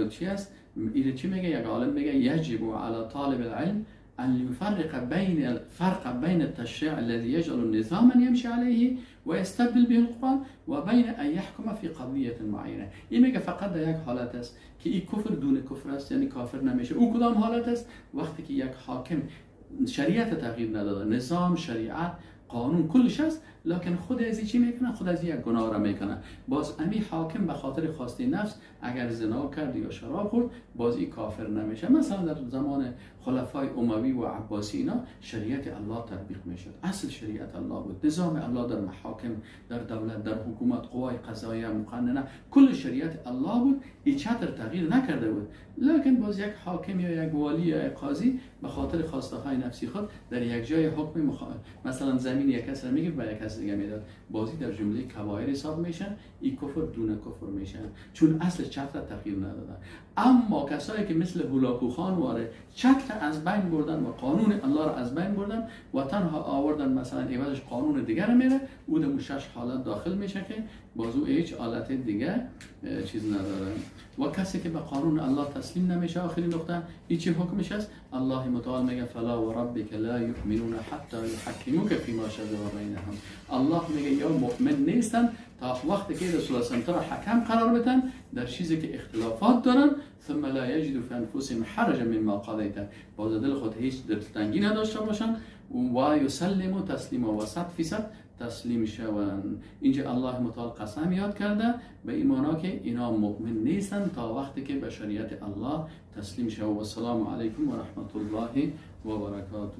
چی است؟ اینو چی میگه؟ یک عالم میگه یجب علی طالب العلم ان يفرق بين الفرق بين التشريع الذي يجعل نظاما يمشي عليه ويستبدل به القرآن وبين ان يحكم في قضية معينة. این میگه فقط در یک حالت است که این کفر دون کفر است، یعنی کافر نمیشه. او کدام حالت است؟ وقتی که یک حاکم شریعت تغییر نداده، نظام، شریعت، قانون کلش است، لکن خود از چی میکنه؟ خود از یک گناه را میکنه. باز امی حاکم به خاطر خواسته نفس اگر زنا کرد یا شراب خورد، باز این کافر نمیشه. مثلا در زمان خلفای اموی و عباسی اینا شریعت الله تطبیق میشد، اصل شریعت الله بود، نظام الله در محاکم، در دولت، در حکومت، قوای قضاییه، مقننه، کل شریعت الله بود، این چتر تغییر نکرده بود. لکن باز یک حاکم یا یک والی یا یک قاضی به خاطر خواسته های نفسی خود در یک جای حکم مثلا زمین یک کس را میگیره و یک کس دیگه میداد، بازی در جمله کبایر حساب میشن، این کفر دون کفر میشن، چون اصل چتر تغییر ندادن. اما کسایی که مثل هولاکو خان واره چتر از بین بردن و قانون الله را از بین بردن و تنها آوردن مثلا عوضش قانون دیگر میره، او در شش حالت داخل میشه که بازو هیچ حالت دیگه چیز نداره. و کسی که به قانون الله تسلیم نمیشه، آخرین نقطه این چی حکمش است؟ الله متعال میگه فلا و ربک لا یؤمنون حتی یحکموک فیما شجر بینهم. الله میگه یا مؤمن نیستن تا وقتی که رسول الله صلی الله حکم قرار بدن در چیزی که اختلافات دارن، ثم لا یجدوا فی انفسهم حرجا مما قضیت، باز دل خود هیچ دلتنگی نداشته باشن و یسلموا تسلیما و 100% تسلیم شوند. اینجا الله متعال قسم یاد کرده به ایمانا که اینا مؤمن نیستن تا وقتی که به شریعت الله تسلیم شوند. و السلام علیکم و رحمت الله و برکاته.